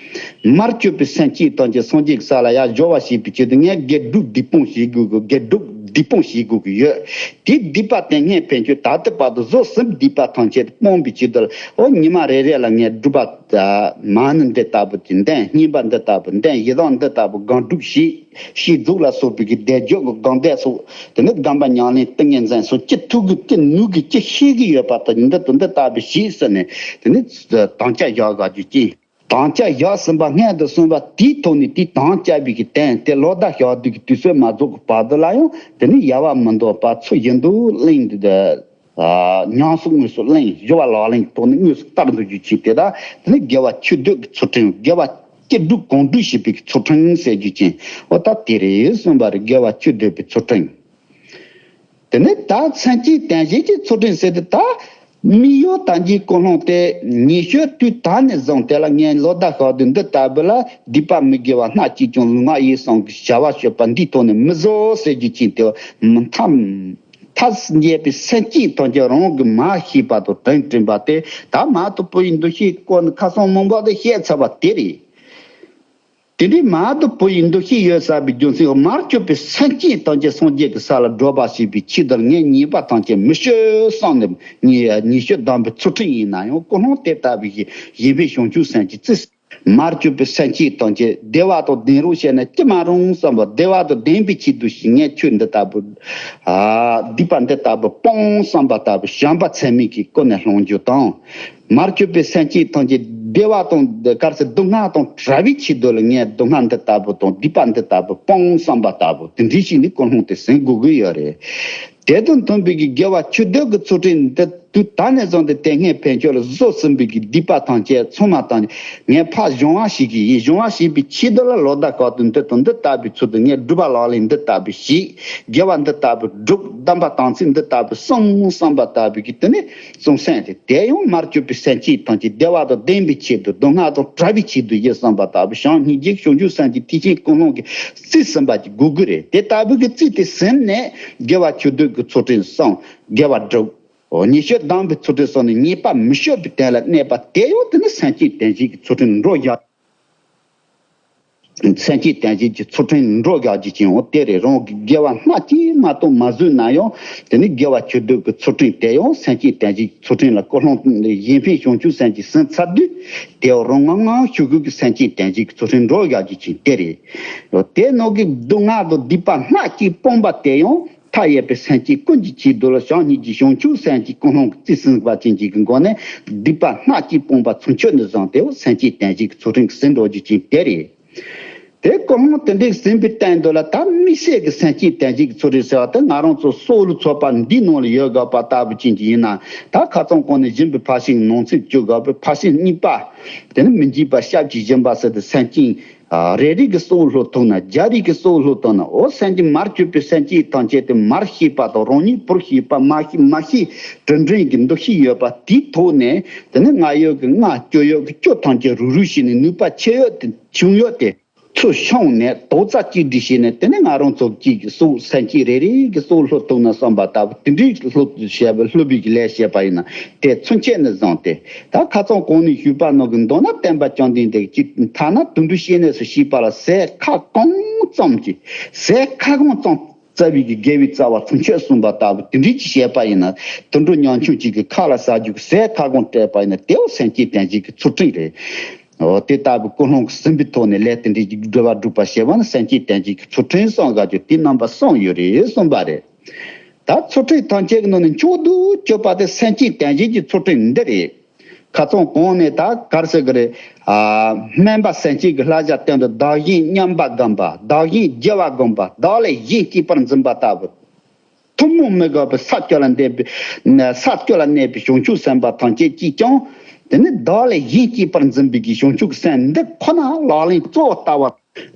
མར་གྱུར་པའི་སེམས་ཅན་ཐམས་ཅད་སངས་རྒྱས་ཀྱི་ས་ལ་ཡར་འབྱོར་བ་བྱེད་པའི་ཆེད་དུ་ངས་དགེ་སྒྲུབ་སྡིག་སྤོང་བྱེད་དགོས་ཀྱི། དགེ་སྒྲུབ་སྡིག་སྤོང་བྱེད་དགོས་ཀྱི་ཡོད། དེའི་སྡིག་པ་དེ་སྔའི་ཕན་ཆད་ད་ལྟ་བར་དུ་བཟོ་ཟིན་པའི་སྡིག་པ་ཐམས་ཅད་སྤོང་བའི་ཆེད་དུ་ལ། འོ་ཉི་མ་རེ་རེ་ལ་ངས་སྒྲུབ་པ་མ་ཎི་འདི་ལྟ་བུ་དེ་འདོན། བསྙེན་པ་འདི་ལྟ་བུ་འདོན། ཡི་དམ་འདི་ལྟ་བུ་སྒོམ་སྒྲུབ་བྱེད། ཤིས་བརྗོད་ལ་སོགས་པའི་གི་བཟླས་བརྗོད་ཀྱི་སྒོམ་བཟླས་སོགས། དེ་ནས་གདམས་པ་ཉམས་ལེན་ཏིང་ངེ་འཛིན་སོགས་ཅི་ཐུབ་ཀྱི་ཅི་ནུས་ཀྱི་ཅི་ཤེས་ཀྱི་ཡོད་པ་དང་འདི་དང་འདི་ལྟ་བུ་བྱེད་ཟེར་ནས་དེ་ནས་དམ་བཅའ་བཞག་དགོས་རྒྱུ་ཅན། དམ་བཅའ་བཞག་ཟིན་པ་སྔོན་དུ་སོང་བ་དེའི་ཐོག་ནས་དེའི་དམ་བཅའ་བའི་གི་དོན་དེ་ལོ་ཟླ་ཞག་དུས་ཀྱི་དུས་ཚོད་མ་རྫོགས་ཀྱི་བར་དུ་ལ་ཡང་དེ་ནི་ཡལ་བ་མི་འདོར་བར་ཚུལ་བཞིན་དུ་གླེང་དུ། ཨ་ཉམས་སུ་དངོས་སུ་གླེང་། སྦྱོར་བ་ལག་ལེན་ཐོག་ནས་དངོས་སུ་བསྟར་དུ་རྒྱུ་ཅན་དེ་དག་དེ་ནི་དགེ་བ་ཆོས་སྡུད་ཀྱི་ཚུལ་ཁྲིམས། དགེ་བ་ཅི་སྒྲུབ་གང་སྒྲུབ་བྱེད་པའི་གི་ཚུལ་ཁྲིམས་ཟེར་རྒྱུ་ཅན། འོ་ད་དེ་རེད་གསུངས་པ་རེད། དགེ་བ་ཆོས་སྡུད་པའི་ཚུལ་ཁྲིམས། དེ་ནས་ད་མཚན་གཅིག་དོན་གཞན་གྱི་ཚུལ་ཁྲིམས་ཟེར་དུས་ད། མི་གཡོ་དམ་བཅའི་ཀུན་སློང་དེ་ཉེས་སྤྱོད་དུས་ད་ནས་བཟུང་དེ་ལ་ངས་ལོ་ཟླ་ཞག་དུས་འདི་ལྟ་བུ་ལ་སྡིག་པ་མི་དགེ་བ་སྣ་གཅིག་ཀྱང་ལུས་ངག་ཡིད་གསུམ་གྱི་བྱ་བ་སྤྱོད་པ་འདིའི་ཐོག་ནས་མི་བཟོ་ཟེར་རྒྱུ་ཅན་དེ་མི་ཐམས་ཐ་སྙད་པའི་སེམས་ཅན་ཐམས་ཅད་རང་གིས་མ་ཤེས་པ་དང་དྲིན་དྲན་པ་དེ་ད་མ་ཐུབ་བུ་ཡི་འདུ་ཤེས་སྐོར་ནས་ཁ་སང་མང་པོ་དེ་བཤད་ཚར་བ་དེ་རེད། དེ་འདྲའི་མ་ཐུབ་བུ་ཡི་འདུ་ཤེས་ཡོད་ཚར་བའི་རྒྱུ་མཚན་མར་གྱུར་པའི་སེམས་ཅན་ཐམས་ཅད་སངས་རྒྱས་ཀྱི་ས་ལ་བགྲོད་པ་བྱེད་པའི་ཆེད་དུ་ངས་ཉེས་པ་ཐམས་ཅད་མི་སྤྱོད་བསམ་ནས་ཉེས་ཉེས་སྤྱོད་སྡོམ་པའི་ཚུལ་ཁྲིམས་ཡིན་ན་ཡང་ཀུན་སློང་དེ་ལྟ་བུའི་གཞན་ཕན་བྱང་ཆུབ་སེམས་ཀྱི་རྩིས། མར་གྱུར་པའི་སེམས་ཅན་ཐམས་ཅད་བདེ་བ་དང་ལྡན་རོགས་བྱས་ནས་ཅི་མ་རུང་བསམ་པ། བདེ་བ་དང་ལྡན་པའི་ཆེད་དུ་ཞིག་ངས་ཆོས་འདི་ལྟ་བུ། ཨ། སྡིག་པ་འདི་ལྟ་བུ་སྤོང་བསམ་པ་ལྟ་བུ་བྱམས་པ་ཚད་མེད་ཀྱི་སྒོ་ནས་སློང་རྒྱུ་དང་། མར་གྱུར་པའི་སེམས་ཅན་ཐམས་ཅད་བདེ་བ་དང་གར་སེ་སྡུག་བསྔལ་དང་བྲལ་བའི་ཆེད་དུ་ལ་ངས་སྡུག་བསྔལ་འདི་ལྟ་བུ་དང་སྡིག་པ་འདི་ལྟ་བུ་སྤོང་བསམ་པ་ལྟ་བུ་དེ་འདྲའི་ཞིག་ནི་ཀུན་སློང་དེ་ཟིན་དགོས་ཀྱི་ཡོད་རེད། དེ་དང་མཐུན་པའི་གི་དགེ་བ་ཆོས་སྡུད་ཀྱི་ཚུལ་ཁྲིམས་འདི་དུས་ད་ནས་བཟུང་སྟེ་དེ་སྔའི་ཕན་ཆོད་ལ་བཟོ་ཟིན་པའི་གི་སྡིག་པ་ཐམས་ཅད་ཚང་མ་དང་ངས་ཕར་སྦྱོང་བ་ཞིག་གི་ཡིན། སྦྱོང་བ་ཞིག་པའི་ཆེད་དུ་ལ་ལོ་ཟླ་གང་དུ་འདི་དང་འདི་ལྟ་བུའི་ཚུལ་དུ་ངས་སྒྲུབ་པ་ལག་ལེན་འདི་ལྟ་བུ་ཞིག་དགེ་བ་འདི་ལྟ་བུ་སྒྲུབ། སྡོམ་པ་དམ་ཚིག་འདི་ལྟ་བུ་སྲུང་བསམ་པ་ལྟ་བུའི་གི་དེ་ནི་བསམ་སེམས་དེ་དེ་ཡང་མར་གྱུར་པའི་སེམས་ཅན་ཐམས་ཅད་བདེ་བ་དང་ལྡན་པའི་ཆེད་དུ་སྡུག་བསྔལ་དང་བྲལ་བའི་ཆེད་དུ་ཡིན་བསམ་པ་ལྟ་བུ་བྱམས་སྙིང་རྗེ་བྱང་ཆུབ་སེམས་ཀྱི་ཐེག་ཆེན་ཀུན་སློང་གི་རྩིས་ཟིན་པ་གྱི་དགོས་དགོས་རེད། དེ་ལྟ་བུ་གི་རྩིས་དེ་ཟིན་ནས་དགེ་བ་ཆོས་སྡུད་ཀྱི་ཚུལ་ཁྲིམས་སྲུང་། དགེ་བ་སྒྲུབ། འོ། ཉེས་སྤྱོད་སྡོམ་པའི་ཚུལ་ཁྲིམས་སྲུང་ནས་ཉེས་པ་མི་སྤྱོད་པའི་དོན་ལ་གནས་པ་དེ་ཡང་དེ་ནི་སེམས་ཅན་བདེན་བཞིའི་ཚུལ་ཁྲིམས་འགྲོ་བཞག་སེམས་ཅན་བདེན་བཞིའི་ཚུལ་ཁྲིམས་འགྲོ་བཞག་རྒྱུ་ཅན་འོ་དེ་རེད། རང་གི་དགེ་བ་སྣ་གཅིག་མ་གཏོགས་མ་བཟོས་ན་ཡང་དེ་ནི་དགེ་བ་ཆོས་སྡུད་ཀྱི་ཚུལ་ཁྲིམས་དེ་ཡང་སེམས་ཅན་བདེན་བཞིའི་ཚུལ་ཁྲིམས་ལ་ཀུན་སློང་གཞན་ཕན་བྱང་ཆུབ་སེམས་ཀྱིས་ཟིན་ཚར་དུས་དེ་ཡང་རང་ངམ་ངམ་ཤུགས་ཀྱིས་སེམས་ཅན་བདེན་བཞིའི་ཚུལ་ཁྲིམས་འགྲོ་བཞག་རྒྱུ་ཅན་དེ་རེད། དེ་ནང་གི་སྡུག་བསྔལ་དང་སྡིག་པ་སྣ་གཅིག་སྤངས་པ་དེ་ཡང་མཐའ་ཡས་པའི་སེམས་ཅན་ཀུན་གྱི་ཆེད་དུ་ལ་བྱམས་སྙིང་རྗེ་བྱང་ཆུབ་སེམས་ཀྱི་ཀུན་སློང་གི་རྩིས་ཟིན་པ་ཅན་གཅིག་གི་སྒོ་ནས་སྡིག་པ་སྣ་གཅིག་སྤངས་པ་ཚུན་ཆད་ནས་བཟུང་སྟེ་སེམས་ཅན་བདེན་བཞིའི་ཚུལ་ཁྲིམས་ཟིན་འགྲོ་རྒྱུ་ཅན་དེ་རེད། དེ་ཀུན་སློང་དེ་འདྲའི་ཟིན་པའི་སྟེང་དུ་ལ་ད་དམིགས་བསལ་གྱི་སེམས་ཅན་བདེན་བཞིའི་ཚུལ་ཁྲིམས་ཟེར་བ་དེ་ང་རང་ཚོ་སྲོག་ལ་ཚོགས་པ་འདིའི་ནང་ལ་ཡོད་དགོས་པ་ལྟ་བུ་ཅན་གྱི་ཡིན་ན། ད་ཁ་སང་གོང་ནས་སྦྱིན་པའི་ཕར་ཕྱིན་ནང་ཚན་བཅུ་དགོས་པའི་ཕར་ཕྱིན་གཉིས་པ། དེ་ནི་མི་འཇིགས་པ་ཞབས་ཀྱིས་སྦྱིན་པ་ཟེར་ཏེ་སེམས་ཅན། ཨ། རེ་རེ་གི་སྲོག་བླུ་ཐུབ་ན་བརྒྱ་རེ་གི་སྲོག་བླུ་ཐུབ་ན། འོ། སེམས་ཀྱི་མར་གྱུར་པའི་སེམས་ཅན་ཐམས་ཅད་དེ་མར་ཤེས་པ་དང་རང་ཉིད་བུར་ཤེས་པ། མ་ཤེས་མ་ཤེས་དྲིན་དྲན་གྱི་འདུ་ཤེས་ཡོད་པ་དེའི་ཐོག་ནས་དེ་ནི་ལྔ་ཡོད་ཀྱི་ལྔ། བཅུ་ཡོད་ཀྱི་བཅུ་ཐམས་ཅད་རུག་རུག་བྱས་ནས་ནུས་པ་ཆེ་ཡོད་དེ་ཆུང་ཡོད་དེ་ཚུར་བཤངས་ནས་རྡོག་རྩ་གཅིག་སྒྲིལ་བྱས་ནས་དེ་ནི་ང་རང་ཚོ་གཅིག་གི་སྲོག་སེམས་ཅན་རེ་རེ་གི་སྲོག་བླུ་ཐུབ་ན་བསམ་པ་ལྟ་བུ་དེ་འདྲའི་བླུ་བྱས་པ་བླུ་བའི་ལས་བྱས་པ་ཡིན་ན་དེ་ཚུན་ཆད་ནས་བཟུང་སྟེ། ད་ཁ་སང་གོང་ནས་ཞུས་པ་ནང་གི་མདོར་ན་བསྟན་པ་བཅོམ་ལྡན་འདས་ཀྱིས་ཐ་ན་དུད་འགྲོ་བཤས་གནས་སུ་གཤེགས་པ་ལ་ཟས་ཁ་སྐོང་ཙམ་གྱིས། ཟས་ཁ་སྐོང་ཙམ་བཙལ་བའི་གི་དགེ་བའི་རྩ་བ་ཚུན་ཆད་གསུངས་པ་ལྟ་བུ་དེ་འདྲའི་ཅིག་བཤད་པ་ཡིན་ན། དུད་འགྲོ་ཉམ་ཆུང་གཅིག་གི་ཁ་ལ་ཟ་རྒྱུ་གི་ཟས་ཁ་སྐོང་སྤྲད་པ་ཡིན་ན་དེའོ་སེམས་ཅན་བདེན་བཞིའི་གི་ཚུལ་ཁྲིམས་རེད། འོ། དེ་ལྟ་བུ་ཀུན་སློང་གི་ཟིན་པའི་ཐོག་ནས་ལས་དེ་འདྲའི་གི་སྒྲུབ་པ་སྒྲུབ་པ་བྱེད་པ་ནི་སེམས་ཅན་བདེན་བཞིའི་གི་ཚུལ་ཁྲིམས་སྲུང་དགོས་རྒྱུ་དེ་རྣམ་པ་གསུམ་ཡོད་རེད་གསུངས་པ་རེད། ད་ཚུལ་ཁྲིམས་ཐམས་ཅད་ཀྱི་ནང་ནས་མཆོག་ཏུ་གྱུར་པ་དེ་སེམས་ཅན་བདེན་བཞིའི་གི་ཚུལ་ཁྲིམས་འདི་རེད། ཁ་སང་གོང་ནས་ད་ག་རེ་ཟེར་གི་རེད། ཨ། སྨན་པ་སེམས་ཅན་གྱི་བསླབ་བྱ་སྟེང་དུ་བདག་གཞན་མཉམ་པ་སྒོམ་པ། བདག་གཞན་བརྗེ་བ་སྒོམ་པ། བདག་ལས་གཞན་གཅེས་པར་འཛིན་པ་ལྟ་བུ། ཐུན་མོང་མི་དགོས་པའི་ས་བཅུ་ལ་གནས་པའི་ས་བཅུ་ལ་གནས་པའི་བྱང་ཆུབ་སེམས་དཔའ་ཐམས་ཅད་ཀྱིས་ཀྱང་དེ་ནི་བདག་ལས་གཞན་གཅེས་པར་འཛིན་པའི་གི་བྱང་ཆུབ་སེམས་འདི་ཁོ་ན་ལག་ལེན་གཙོ་བོ་ལྟ་བ།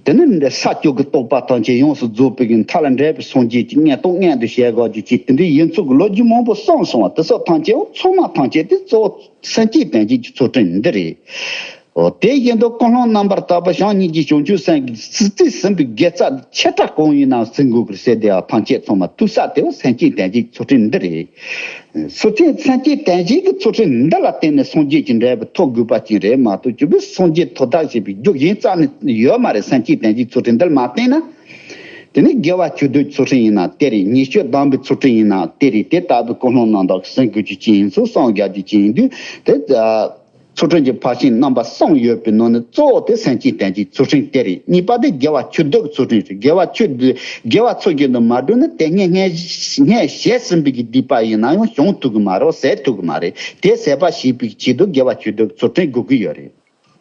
དེ་ནི་འདི་ས་བཅུ་གི་རྟོགས་པ་ཐམས་ཅད་ཡོངས་སུ་རྫོགས་པའི་གི་མཐའ་ལ་འདྲེས་པའི་སངས་རྒྱས་ཀྱི་མངོན་རྟོགས་མངོན་དུ་བྱེད་དགོས་རྒྱུ་ཅིག་དེ་འདྲའི་ཡིན་ཚུལ་གྱི་ལོ་རྒྱུས་མང་པོ་གསུངས་སོང་བ་དེ་སོགས་ཐམས་ཅད་འོ་ཚང་མ་ཐམས་ཅད་དེ་གཙོ་བོ་སེམས་ཅན་བདེན་བཞིའི་ཚུལ་ཁྲིམས་འདི་རེད། འོ་དེ་བཞིན་དུ་ཀུན་སློང་རྣམ་པར་དག་པ་བྱམས་སྙིང་རྗེ་བྱང་ཆུབ་སེམས་ཀྱི་རྩིས་ཟིན་པའི་དགེ་རྩ་ཆེ་ཕྲ་གང་ཡིན་ནའང་ཟིན་དགོས་པར་ཟེར་དེ་ཡང་ཐམས་ཅད་ཚང་མ་ཐུག་ས་དེ་བ་སེམས་ཅན་བདེན་བཞིའི་ཚུལ་ཁྲིམས་འདི་རེད། སུ་ཚན་སེམས་ཅན་བདེན་བཞིའི་གི་ཚུལ་ཁྲིམས་འདི་ལ་བརྟེན་ནས་སངས་རྒྱས་ཀྱི་འབྲས་བུ་ཐོབ་དགོས་པ་ཅིག་རེད་མ་གཏོགས་ཅི་བས་སངས་རྒྱས་ཐོབ་ཐབས་ཞེས་པའི་རྒྱུ་གཞན་རྩ་ནས་ཡོད་མ་རེད། སེམས་ཅན་བདེན་བཞིའི་ཚུལ་ཁྲིམས་འདི་ལ་མ་བརྟེན་ན། དེ་ནི་དགེ་བ་ཆོས་སྡུད་ཚུལ་ཁྲིམས་ཡིན་ན་དེ་རེད། ཉེས་སྤྱོད་སྡོམ་པའི་ཚུལ་ཁྲིམས་ཡིན་ན་དེ་རེད། དེ་ལྟ་བུའི་ཀུན་སློང་རྣམ་དག་ཟིན་དགོས་རྒྱུ་ཅན་ཡིན་ཚུལ་གསུངས་རྒྱག་རྒྱུ་ཅན་ཡིན་དུས་དེ། ཚུལ་ཁྲིམས་ཀྱི་ཕར་ཕྱིན་རྣམ་པ་གསུམ་ཡོད་པའི་ནང་ནས་གཙོ་བོ་དེ་སེམས་ཅན་བདེན་བཞིའི་ཚུལ་ཁྲིམས་དེ་རེད། གཉིས་པ་དེ་དགེ་བ་ཆོས་སྡུད་ཀྱི་ཚུལ་ཁྲིམས་རེད། དགེ་བ་ཆོས་སྡུད་དགེ་བ་ཚུལ་བཞིན་དུ་མ་བསྒྲུབས་ན་དེ་སྔའི་སྔའི་སྔའི་བྱས་ཟིན་པའི་གི་སྡིག་པ་ཡིན་ན་ཡང་བྱང་ཐུབ་ཀྱི་མ་རེད། ཟད་ཐུབ་ཀྱི་མ་རེད། དེ་ཟད་པ་བྱེད་པའི་ཆེད་དུ་དགེ་བ་ཆོས་སྡུད་ཀྱི་ཚུལ་ཁྲིམས་དགོས་ཀྱི་ཡོད་རེད།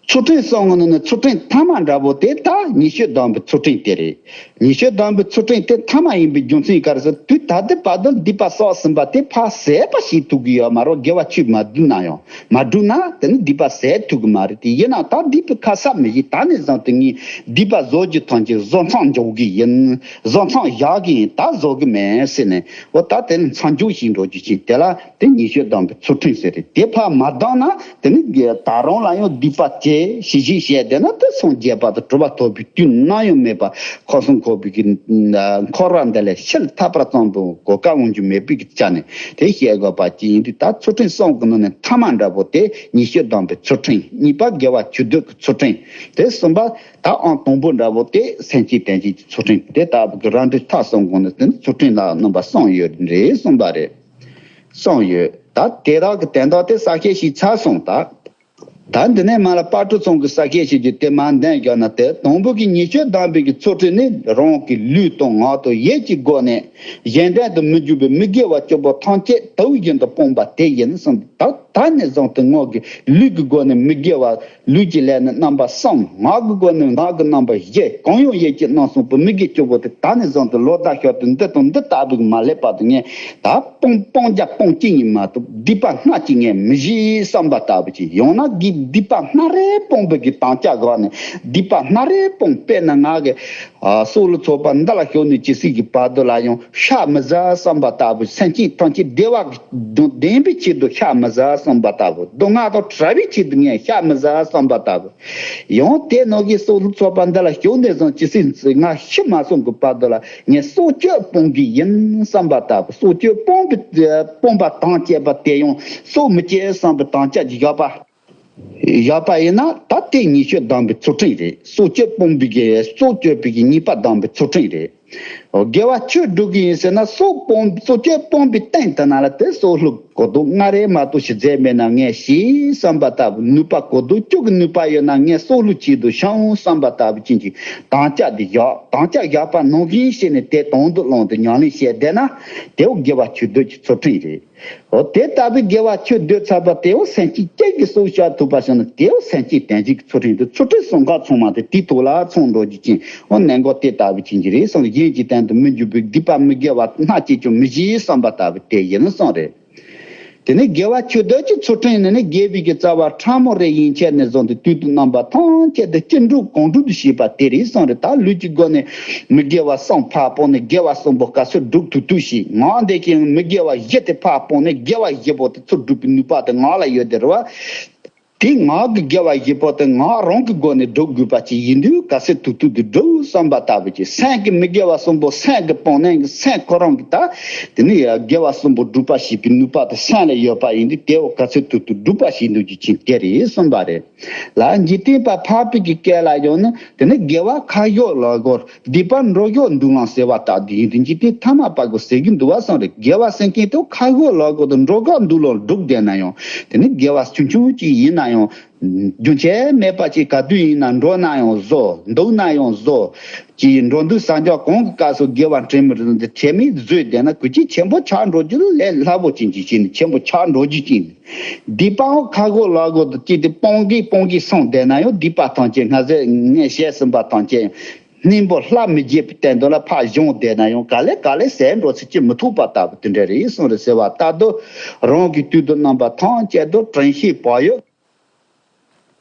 ཚུལ་ཁྲིམས་གསུམ་གྱི་ནང་ནས་ཚུལ་ཁྲིམས་ཐ་མ་འདྲ་པོ་དེ་ད་ཉེས་སྤྱོད་སྡོམ་པའི་ཚུལ་ཁྲིམས་དེ་རེད། ཉེས་སྤྱོད་སྡོམ་པའི་ཚུལ་ཁྲིམས་དེ་ཐ་མ་ཡིན་པའི་རྒྱུ་མཚན་ག་རེ་ཟེར་དུས་ད་ལྟའི་བར་དུ་སྡིག་པ་བསགས་ཟིན་པ་དེ་ཕར་ཟད་པ་ཞིག་ཐུབ་ཀྱི་ཡོད་མ་རེད། དགེ་བ་ཆོས་མ་བསྒྲུབས་ན་ཡང་མ་བསྒྲུབས་ན་དེ་ནི་སྡིག་པ་ཟད་ཐུབ་ཀྱི་མ་རེད། དེ་ཡིན་ནའང་ད་སྡིག་པའི་ཁ་གསབ་མི་བྱེད། ད་ནས་བཟུང་སྟེ་ངས་སྡིག་པ་བཟོ་རྒྱུ་ཐམས་ཅད་བཟོ་མཚམས་འཇོག་གི་ཡིན། བཟོ་མཚམས་བཞག་གི་ཡིན། ད་བཟོ་གི་མེད་ཟེར་ནས་འོ་ད་དེ་ནི་མཚམས་འཇོག་བྱེད་འགྲོ་རྒྱུ་ཅིག་དེ་ལ། དེ་ཉེས་སྤྱོད་སྡོམ་པའི་ཚུལ་ཁྲིམས་ཟེར་རེད། དེ་ཕར་མ་བསྡམས་ན་དེ་ནི་ད་རུང་ལ་ཡང་སྡིག་པ་བྱས་ཞིག་ཞིག་བྱས་བསྡད་ན་དེ་སངས་རྒྱས་པ་དང་གྲུབ་པ་ཐོབ་པའི་དུས་ནམ་ཡང་མེད་པ། འཁོར་གསུམ་འཁོར་བའི་གི་འཁོར་བ་འདི་ལས་ཕྱིར་ཐར་པ་ཙམ་དུ་གོ་སྐབས་འོང་རྒྱུ་མེད་པའི་གི་ཆ་ནས་དེ་བཤད་དགོས་པ་ཅིག་ཡིན་དུས་ད་ཚུལ་ཁྲིམས་གསུམ་གི་ནང་ནས་ཐ་མ་འདྲ་པོ་དེ་ཉེས་སྤྱོད་སྡོམ་པའི་ཚུལ་ཁྲིམས། གཉིས་པ་དགེ་བ་ཆོས་སྡུད་ཀྱི་ཚུལ་ཁྲིམས། དེ་གསུམ་པ་ད་ཨང་དང་པོ་འདྲ་པོ་དེ་སེམས་ཅན་བདེན་བཞིའི་ཚུལ་ཁྲིམས། དེ་ལྟ་བུ་གི་རང་འགྲེལ་ཐ་གསུམ་གོང་ནས་དེ་ནི་ཚུལ་ཁྲིམས་ལ་རྣམ་པ་གསུམ་ཡོད་རེད་གསུངས་པ་རེད། གསུམ་ཡོད། ད་དེ་དག་གི་དོན་དག་དེ་གསལ་བཤད་ཞིག་ཚར་སོང་ད། ད་འདི་ནས་མ་ལ་དཔལ་སྤྲུལ་ཚང་གི་ས་སྐད་ཞིག་གི་དེ་མ་འདོན་བཞག་ན། དེ་དང་པོ་གི་ཉེས་སྤྱོད་དམ་པའི་གི་ཚུལ་ཁྲིམས་ནི་རང་གི་ལུས་དང་ངག་དང་ཡིད་ཀྱི་སྒོ་ནས་གཞན་དོན་དུ་མི་འཇུག་པའི་མི་དགེ་བ་བཅུ་པོ་ཐམས་ཅད་དུས་བཞིན་དུ་སྤངས་པ་དེ་ཡིན་གསུངས། ད་ད་ནས་བཟུང་སྟེ་ངག་གི་ལུས་ཀྱི་སྒོ་ནས་མི་དགེ་བ། ལུས་ཀྱི་ལས་ནི་རྣམ་པ་གསུམ། ངག་གི་སྒོ་ནས་ངག་གི་རྣམ་པ་བཞི། གང་ཡང་ཡིད་ཀྱིས་རྣམ་གསུམ་པོ་མི་དགེ་བཅུ་པོ་དེ་ད་ནས་བཟུང་སྟེ་ལོ་ཟླ་ཤར་དུ་འདི་དང་འདི་ལྟ་བུའི་མ་སླེབས་བར་དུ་ངས་ད་སྤོང་སྤོང་བྱ་སྤོང་གཅིག་ཉིད་མ་གཏོགས་སྡིག་པ་སྣ་གཅིག་ངས་མི་བྱེད་བསམ་པ་ལྟ་བུ་ཅིག། ཡང་ན་གི་སྡིག་པ་སྣ་རེ་སྤོང་བའི་གི་དམ་བཅའ་བཞག་ནས་སྡིག་པ་སྣ་རེ་སྤོང་། དཔེར་ན་ང་གི་ཨ་སྲོག་ལ་ཚོགས་པ་འདི་ལ་ཞུགས་ནས་ཇི་སྲིད་ཀྱི་བར་དུ་ལ་ཡང་ཤ་མི་ཟ་བསམ་པ་ལྟ་བུ། སེམས་ཅན་ཐམས་ཅད་བདེ་བ་གི་དོན་བདེན་པའི་ཆེད་དུ་ཤ་མི་ཟ་བསམ་པ་ལྟ་བུ། སྡུག་བསྔལ་དང་བྲལ་བའི་ཆེད་དུ་ངས་ཤ་མི་ཟ་བསམ་པ་ལྟ་བུ། ཡང་དེ་ནང་གི་སྲོག་ལ་ཚོགས་པ་འདི་ལ་ཞུགས་ནས་བཟུང་ཇི་སྲིད་ང་ཤི་མ་སོང་གི་བར་དུ་ལ་ངས་སྲོག་གཅོད་སྤོང་གི་ཡིན་བསམ་པ་ལྟ་བུ། སྲོག་གཅོད་སྤོང་བའི་སྤོང་བ་དང་བཅས་པ་དེ་ཡང་སྲོག་མི་གཅོད་བསམ་པའི་དམ་བཅའ་བཞག་པ། བཞག་པ་ཡིན་ན་ད་དེ་ཉེས་སྤྱོད་སྡོམ་པའི་ཚུལ་ཁྲིམས་རེད། སྲོག་གཅོད་སྤོང་བའི་གི་སྲོག་གཅོད་པའི་གི་ཉེས་པ་སྡོམ་པའི་ཚུལ་ཁྲིམས་རེད། དགེ་བ་ཆོས་སྒྲུབ་ཀྱི་ཡིན་ཟེར་ན་སྲོག་སྤོང་སྲོག་གཅོད་སྤོང་བའི་སྟེང་དུ་ན་ལ་དེ་སྲོག་བླུ་གོ་ལྡོག་ལྔ་རེ་མ་གཏོགས་ཞིག་མཛད་མེད་ན་ངས་ཤི་བསམ་པ་ལྟ་བུ། ནུས་པ་གོ་ལྡོག་བཅུ་གི་ནུས་པ་ཡོད་ན་ངས་སྲོག་བླུ་ཆེད་དུ་ཤི་འོང་བསམ་པ་ལྟ་བུ་ཅན་གྱི་དམ་བཅའ་འདི་བཞག། དམ་བཅའ་བཞག་པ་ནང་བཞིན་བྱས་ནས་དེ་དོན་དུ་བླངས་ཏེ་ཉམས་ལེན་བྱས་བསྡད་ན་དེའོ་དགེ་བ་ཆོས་སྡུད་ཀྱི་ཚུལ་ཁྲིམས་རེད། འོ་དེ་ལྟ་བུའི་དགེ་བ་ཆོས་སྡུད་ཚར་བ་དེའོ་སེམས་ཅན་གཅིག་གི་སྲོག་བཅད་ཐུབ་པ་བྱུང་ན་དེའོ་སེམས་ཅན་བསྟན་བྱེད་ཀྱི་ཚུལ་ཁྲིམས་དེ། ཚུལ་ཁྲིམས་གསུམ་ཀ་ཚང་མ་དེ་དེའི་ཐོག་ལ་ཚང་འགྲོ་རྒྱུ་ཅན། འོ་གནད་འགག་དེ་ལྟ་བུ་ཅན་གྱི་རེད་གསུངས། གཞན་གྱི་དོན་དུ་མི་འཇུག་པའི་སྡིག་པ་མི་དགེ་བ་སྣ་གཅིག་ཀྱང་མི་བྱེད་བསམ་པ་ལྟ་བུ་དེ་ཡིན་གསུངས་རེད། དེ་ནས་དགེ་བ་ཆོས་སྡུད་ཀྱི་ཚུལ་ཁྲིམས་ནི་ནི་དགེ་བའི་གི་རྩ་བ་ཕྲ་མོ་རེ་ཡན་ཆད་ནས་བཟུང་སྟེ་དུས་དང་རྣམ་པ་ཐམས་ཅད་དུ་ཅི་འགྲུབ་གང་འགྲུབ་ཏུ་བྱེད་པ་དེ་རེད་གསུངས་རེད། ད་ལུས་ཀྱི་སྒོ་ནས་མི་དགེ་བ་གསུམ་ཕར་སྤངས་ནས་དགེ་བ་གསུམ་པོ་ག་ཚོད་སྒྲུབ་ཐུབ་ཐུབ་བྱེད། ངག་འདི་གིས་མི་དགེ་བ་བཞི་དེ་ཕར་སྤངས་ནས་དགེ་བ་བཞི་པོ་དེ་ཚུར་སྒྲུབ་པའི་ནུས་པ་དེ་ངག་ལ་ཡོད་དེ་རེད་བ། དེ་ངག་གི་དགེ་བ་བཞི་པོ་དེ་ངག་རང་གི་སྒོ་ནས་སྒྲུབ་དགོས་པ་ཅིག་ཡིན་དུས་ག་ཚོད་ཐུབ་ཐུབ་ཏུ་སྒྲུབ་བསམ་པ་ལྟ་བུ་ཅིག། སེམས་ཀྱི་མི་དགེ་བ་གསུམ་པོ་སེམས་ཀྱི་སྤངས་ནས་སེམས་ཁོ་རང་གི་ད་དེ་ནི་དགེ་བ་གསུམ་པོ་སྒྲུབ་པ་བྱེད་པའི་ནུས་པ་དེ་སེམས་ལ་ཡོད་པ་ཡིན་དུས་དེའོ་ག་ཚོད་ཐུབ་ཐུབ་སྒྲུབ་པ་བྱེད་འདུག་རྒྱུ་ཅན་དེ་རེད་གསུངས་པ་རེད། ལ་འཇིག་རྟེན་པ་འཕགས་པའི་གི་སྐད་ལ་ཡང་ནི་དེ་ནི་དགེ་བ་ཁ་ཤོག་ལ་གོ། སྡིག་པ་འགྲོ་ཤོག་འདུག་ལང་ཟེར་བ་ལྟ་དུས་ཡིན་དུ་འཇིག་རྟེན་ཐ་མ་པ་གོ་ཟེར་གྱི་འདུག་བ་གསུངས་རེད། དགེ་བ་སེམས་ཅན་དུ་ཁ་ཤོག་ལ་གོ་དུ་འགྲོ་ཤོག་འདུག་ལང་སྒྲུབ་བསྡད་ན་ཡང་དེ་ནི་དགེ་བ་ཆུང་ཆུང་ཅིག་ཡིན་ན་ཡང་རྒྱུ་ཆད་མེད་པ་ཅིག་ག་དུས་ཡིན་ན་འགྲོ་ན་ཡང་བཟོ། འདུག་ན་ཡང་བཟོ། ཅིག་འགྲོ་འདུག་ས་འཇོག་གང་གི་སྐབས་སུ་དགེ་བ་དྲན་མི་རུང་དེ་དྲན་མེད་བཟོས་བསྡད་ན་གུ་ཅི་ཆེན་པོ་ཆགས་འགྲོ་རྒྱུ་ལས་སླ་པོ་ཅན་གྱི་ཆེན་ཆེན་པོ་ཆགས་འགྲོ་རྒྱུ་ཅན། སྡིག་པའང་ཁ་ཤོག་ལ་གོ་དུ་ཅིག་དེ་སྤོང་གིས་སྤོང་གིས་སོང་བསྡད་ན་ཡང་སྡིག་པ་ཐམས་ཅད་སྔ་ཟས་ངས་བཤད་ཟིན་པ་ཐམས་ཅད། སྙིང་པོ་ལྷ་མི་བརྗེད་པའི་སྟེང་དུ་ལ་ཕར་བཞུངས་བསྡད་ན་ཡང་ག་ལེ་ག་ལེ་ཟད་འགྲོ་ཚུལ་གྱིས་མི་ཐུབ་པ་ལྟ་བུ་དེ་འདྲ་རེད་གསུངས་རེད་ཟེར་བ་ལྟར་དུ། རང་གི་དུས་དང་རྣམ་པ་ཐམས་ཅད་དུ་དྲན་ཤེས་བག་ཡོད།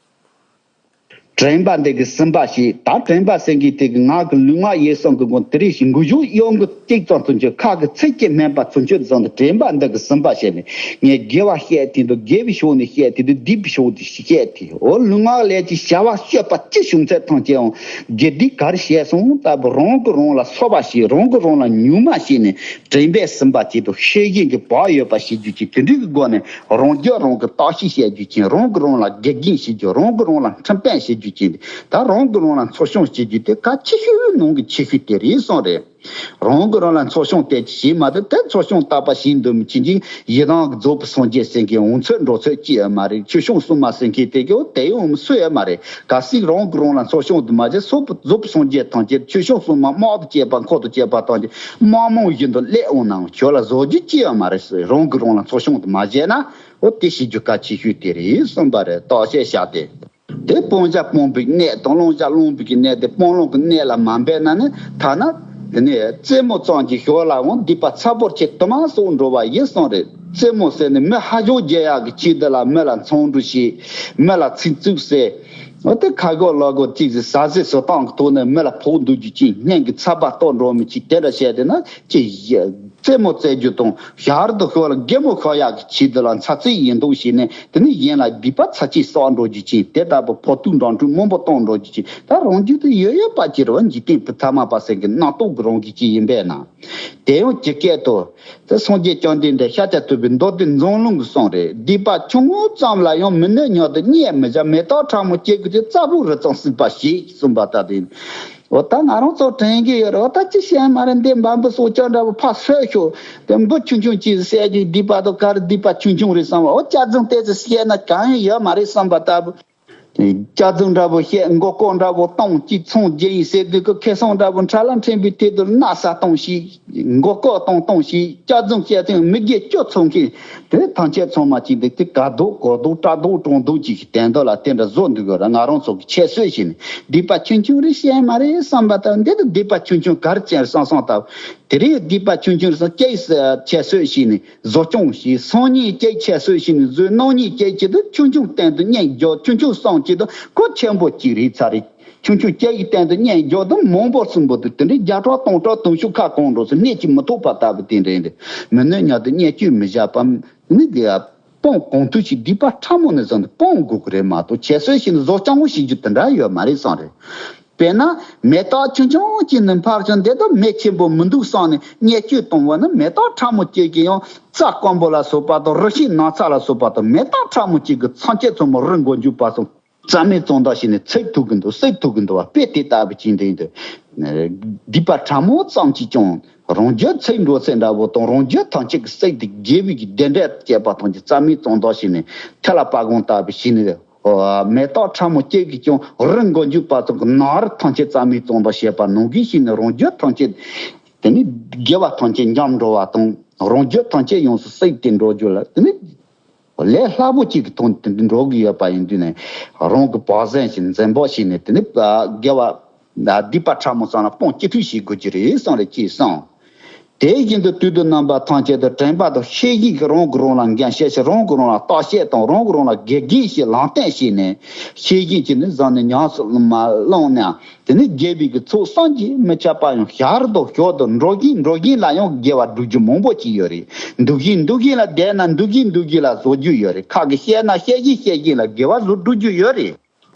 དྲན་པ་འདི་གི་ཟིན་པ་ཞིག། ད་དྲན་པ་ཟིན་གྱི་དེ་གི་ངག་གི་ལུས་ངག་ཡིད་གསུམ་གི་སྒོ་དེ་རིགས་ཤིག་འགུལ་ཞུགས་གཡོ་འགུལ་གཅིག་ཙམ་ཚུན་ཆོད། ཁ་གི་ཚིག་གི་སྨན་པ་ཚུན་ཆོད་བཟང་དུ་དྲན་པ་འདི་གི་ཟིན་པ་བྱས་ནས་ངས་དགེ་བ་བཤད་དེ་འདུག་དགེ་བའི་ཕྱོགས་ནས་བཤད་དེ་འདུག་སྡིག་པའི་ཕྱོགས་ནས་བཤད་དེ། འོ་ལུས་ངག་ལས་ཀྱི་བྱ་བ་སྤྱོད་པ་ཅི་བྱུང་ཚད་ཐམས་ཅད་འོང་། དགེ་སྡིག་ག་རེ་བཤད་སོང་ལྟ་བུ་རང་གིས་རང་ལ་ཚོར་བ་ཞིག། རང་གིས་རང་ལ་མྱོང་མ་ཞིག་ནས་དྲན་པས་ཟིན་པ་ཅིག་དང་ཤེས་བཞིན་གྱི་བག་ཡོད་པ་ཞིག་རྒྱུ་ཅིག། དེ་འདྲའི་གི་སྒོ་ནས་རང་རྒྱུད་རང་གི་བརྟག་ཞིབ་བྱེད་རྒྱུ་ཅིག། རང་གིས་རང་ལ་དགེ་རྒན་བྱེད་རྒྱུ། རང་གིས་རང་ལ་ཁྲིམས་དཔོན་བྱེད་རྒྱུ་ཅིག། ད་རང་གིས་རང་ལ་ཚོགས་སྐྱོང་བྱེད་རྒྱུ་དེ་གལ་ཆེ་ཤོས་ནང་གི་ཆེ་ཤོས་དེ་རེད་གསུངས་རེད། རང་གིས་རང་ལ་ཚོགས་སྐྱོང་དེ་བྱེད་མ་ཐུབ་དེ་ཚོགས་སྐྱོང་རྟག་པ་བྱེད་འདུག་མི་ཅིག་ཅིག་ཡི་དམ་གྱི་རྫོགས་པའི་སངས་རྒྱས་ཟེར་མཁན་འོང་ཚོད་འགྲོ་ཚོད་ཅི་ཡང་མ་རེད། ཆོས་སྐྱོང་སྲུང་མ་ཟེར་མཁན་དེ་གའོ་དེ་ཡང་སུ་ཡང་མ་རེད། གལ་སྲིད་རང་གིས་རང་ལ་ཚོགས་སྐྱོང་དུ་མ་བྱས་སོགས་པའི་རྫོགས་པའི་སངས་རྒྱས་ཐམས་ཅད་ཆོས་སྐྱོང་སྲུང་མ་དམག་ཏུ་བྱས་པ་འཁོར་དུ་བྱས་པ་ཐམས་ཅད་དམག་མང་བཞིན་དུ་སླེབས་འོང་ནའང་ཁྱོད་ལ་བཟོ་རྒྱུ་ཅི་ཡང་མ་རེད་ཟེར། རང་གིས་རང་ལ་ཚོགས་སྐྱོང་དུ་མ་བྱས་ན་འོ་དེ་ཤེས་རྒྱུ་གལ་ཆེ་ཤོས་དེ་རེད་གསུངས་པ་རེད། བརྟག་དཔྱད་བྱ་སྟེ། དེ་སྤང་བྱ་སྤོང་བའི་གནད་དང་བླང་བྱ་བླང་བའི་གནད་དེ་སྤང་བླང་གི་གནད་ལ་མ་འབད་ན་ནི་ཐ་ན་དེ་ནས་རྩེད་མོ་ཙམ་གྱི་ཞོར་ལའང་སྡིག་པ་ཚ་པོར་ཆེ་དུ་མ་སོགས་འགྲོ་བ་ཡིན་གསུངས་རེད། རྩེད་མོ་ཟེར་ནས་མི་ཧ་ཅང་རྒྱལ་ཡག་གི་ཆེད་དུ་ལ་མི་ལ་མཚང་འབྲུ་བྱེད། མི་ལ་ཚིག་རྩུབ་ཟེར། འོ་དེ་ཁ་གོ་ལག་གོ་གཅིག་ཟེར་ཟ་ཟེར་བཟོ་སྟངས་ཀྱི་ཐོག་ནས་མི་ལ་ཕོག་འདུག་རྒྱུ་ཅིག་སྙན་གྱི་ཚ་བ་གཏོར་འགྲོ་མི་ཅིག་དེ་འདྲ་བྱས་ཏེ་ན་ཅི་རྩེད་མོ་རྩེ་རྒྱུ་དང་ཞར་དུ་ཤོར་ལ་རྒན་མོ་ཤོར་ཡག་གི་ཆེད་དུ་ལ་འཚབ་འཚུབ་ཡིན་མདོག་བྱས་ནས་དེ་ནི་གཞན་ལ་སྡིག་པ་ཚ་ཅིག་བསགས་འགྲོ་རྒྱུ་ཅིག་དེ་ལྟ་བུ་ཕོག་ཐུག་འགྲོ་འགྲུལ་མང་པོ་གཏོང་འགྲོ་རྒྱུ་ཅིག་ད་རང་རྒྱུད་དུ་ཡོད་ཡོད་པ་ཅིག་རེད་བ། འཇིག་རྟེན་པའི་ཐ་མལ་པ་ཟེར་གྱི་རྣམ་རྟོག་གི་རང་རྒྱུད་ཅིག་ཡིན་པས་ན། དེ་ཡང་ཇི་སྐད་དུ། དེ་སངས་རྒྱས་བཅོམ་ལྡན་འདས་ཤཱཀྱ་ཐུབ་པའི་མདོ་སྡེ་མཛངས་བླུན་གྱི་གསུང་རེད། སྡིག་པ་ཆུང་ངུ་ཙམ་ལ་ཡང་མི་གནོད་སྙམ་དུ་བརྙས་མི་བྱ། མེ་སྟག་ཕྲ་མོ་སྐྱེ་དགུ་ཅན་རྩྭ་ཕུག་རི་ཙམ་སྲིད་པ་ཞིག་གསུངས་པ་ལྟར་ཏེ། འོ་ད་ང་རང་ཚོ་དྲན་གྱི་ཡོད་རེད། འོ་ད་ཅི་བཤད་མ་རེད། འདི་འབའ་འབུ་སྲོག་ཆགས་འདྲ་བོ་ཕར་གསོད་ཤོག་དེ་འབུ་ཆུང་ཆུང་ཅིག་བསད་ཀྱི་སྡིག་པ་དང་ག་རེ་སྡིག་པ་ཆུང་ཆུང་རེད་བསམ་པ། འོ་སྐྱག་རྫུན་ཏོག་ཙམ་བཤད་ན་གང་ཡང་ཡོད་མ་རེད་བསམ་པ་ལྟ་བུ། སྐྱག་རྫུན་འདྲ་བོ་བཤད། མགོ་སྐོར་འདྲ་བོ་གཏོང་། གཅིག་ཚོང་རྒྱག་ཡིན་ཟེར་དུས་ཀྱི་ཁེ་བཟང་འདྲ་བོ་འཕྲ་ལ་འཕྲེན་པའི་ཐད་དུ་མནའ་ཟ་གཏོང་ཞིག་མགོ་སྐོར་གཏོང་གཏོང་ཞིག་སྐྱག་རྫུན་བཤད་དུས་མི་དགེ་བཅུ་ཚོང་མཁན་དེ་ཐམས་ཅད་ཚང་མ་ཅིག་འདུག་དེ་ག་རྡོག་གོ་རྡོག་བཀྲག་རྡོག་གྲོང་རྡོག་ཅིག་གི་དོན་དག་ལ་དེ་འདྲ་བཟོ་འདུག་གི་ར། ང་རང་ཚོ་གི་ཁྱད་གསོད་བྱས་ནས་སྡིག་པ་ཆུང་ཆུང་རེད་བཤད་མ་རེད་བསམ་པ་ལྟ་བུ། འདི་དུ་སྡིག་པ་ཆུང་ཆུང་ག་རེ་ཅན་བསམ་བསམ་ལྟ་བུ། དེ་རིང་སྡིག་པ་ཆུང་ཆུང་རེད་བསམ་སྐྱེས་ཁྱད་གསོད་བྱས་ནས་བཟོ་སྐྱོང་བྱས། སང་ཉིན་སྐྱེས་ཁྱད་གསོད་བྱས་ནས་བཟོས། གནངས་ཉིན་སྐྱེས་ཁྱད་དུ་ཆུང་ཆུང་སྟེང་དུ་གཉེན་རྒྱག་ཆུང་ཆུང་སང་སྐྱེས་དུ་ཁོ་ཆེན་པོ་གཅིག་རེད་ཚར་རེད། ཆུང་ཆུང་སྐྱེས་ཀྱི་སྟེང་དུ་གཉེན་རྒྱག་དུ་མང་པོ་གསུམ་པོ་དུ་དེ་འདྲའི་བརྒྱ་ཕྲག་སྟོང་ཕྲག་དུང་ཕྱུར་ཁ་གང་འགྲོ་ཚུལ་གནས་ཀྱིས་མི་ཐུབ་པ་ལྟ་བུ་དེ་འདྲ་འདི་མི་ནུས་ཉག་དུ་གཉེན་སྐྱོན་མི་བཞག་པ་ནི་དེ་ཡ། སྤོང་གང་ཐུབ་ཞིག་སྡིག་པ་ཕྲ་མོ་ནས་བཟུང་སྟེ་སྤོང་དགོས་ཀྱི་རེད་མ་གཏོགས་ཁྱད་གསོད་བྱས་ནས་བཟོ་སྐྱོང་བྱེད་རྒྱུ་དེ་འདྲ་ཡོད་མ་རེད་བསམ་རེད། དཔེར་ན་མེ་སྟག་ཆུང་ཆུང་གཅིག་ནས་འཕར་བྱུང་། འདི་དག་མེ་ཆེན་པོ་མི་འདུག་བསམ་ནས་གཉེན་སྐྱོན་གཏོང་བ་ནི་མེ་སྟག་ཕྲ་མོ་གཅིག་གིས་ཡང་རྩྭ་དཀོན་པོ་ལ་སོགས་པ་དང་རི་ཤིང་ནགས་ཚལ་ལ་སོགས་པ་དང་མེ་སྟག་ཕྲ་མོ་གཅིག་གིས་ཐམས་ཅད་ཚང་མ་རི་མགོ་མཇུག་བར་གསུམ་རྩྭ་སྨན་བཙོང་བདག་བྱས་ནས་འཚིག་ཐུབ་ཀྱི་འདུག་བསད་ཐུབ་ཀྱི་འདུག་བ། དཔེ་དེ་ལྟ་བུ་ཅིག་འདི་ཡིན་དུས། སྡིག་པ་ཕྲ་མོ་ཙམ་གྱིས་ཀྱང་རང་རྒྱུད་འཚིག་འགྲོ་ཚུལ་འདྲ་བོ་དང་། རང་རྒྱུད་ཐམས་ཅད་ཀྱི་བསད་དེ་དགེ་བའི་གི་བདེ་འབྲས་སྐྱེས་པ་ཐམས་ཅད་རྩྭ་སྨན་བཙོང་བདག་བྱས་ནས་ཐལ་བ་བཀོང་ལྟ་བུ་བྱས་ནས། མེ་སྟག་ཕྲ་མོ་གཅིག་གིས་ཀྱང་རི་མགོ་མཇུག་བར་གསུམ་གྱི་ནགས་རི་ཐམས་ཅད་རྩྭ་སྨན་བཙོང་བདག་བྱས་པ་ནང་བཞིན་བྱས་ནས་རང་རྒྱུད་ཐམས་ཅད། དེ་ནི་དགེ་བ་ཐམས་ཅད་འཇོམས་འགྲོ་བ་དང་། རང་རྒྱུད་ཐམས་ཅད་ཡོངས་སུ་བསད་དེ་འགྲོ་རྒྱུ་ལ་དེ་ནི། ལས་སླ་པོ་གཅིག་གི་དོན་དེ་འདྲ་འགྲོ་གི་ཡོད་པ་ཡིན་དུས་ནས། རང་གི་བག་ཟོན་ཞིག་འཛེམ་བག་བྱས་ནས་དེ་ནི་དགེ་བ་སྡིག་པ་ཕྲ་མོ་ཙམ་ལ་སྤོང་ཅི་ཐུབ་བྱེད་དགོས་ཀྱི་རེད་བསམ་རེ་ཅེས་གསུངས། དེ་བཞིན་དུ་དུས་དུས་རྣམ་པ་ཐམས་ཅད་དུ་དྲན་པ་དང་ཤེས་བཞིན་གྱིས་རང་གིས་རང་ལ་འགན་བཞེས་ཤིང་། རང་གིས་རང་ལ་བརྟག་དཔྱད་དང་། རང་གིས་རང་ལ་དགེ་རྒན་ཞིག་ལམ་སྟོན་བྱས་ནས། ཤེས་བཞིན་གྱིས་ནི་བཟང་ནས་ཉམས་སུ་མ་བླངས་ན། དེ་ནི་དགེ་བའི་གི་ཚོགས་བསམ་གྱིས་མི་ཁྱབ་པ་ཡང་ཞར་དང་ཞོར་དུ་འགྲོ་བཞིན་འགྲོ་བཞིན་ལ་ཡང་དགེ་བ་སྒྲུབ་རྒྱུ་མང་པོ་ཅིག་ཡོད་རེད། འདུག་བཞིན་འདུག་བཞིན་ལ་བསྡད་ན་འདུག་བཞིན་འདུག་བཞིན་ལ་བཟོ་རྒྱུ་ཡོད་རེད། ཁ་གིས་བཤད་ན་བཤད་བཞིན་བཤད་བཞིན་ལ་དགེ་བ་བཟོ་སྒྲུབ་རྒྱུ་ཡོད་རེད།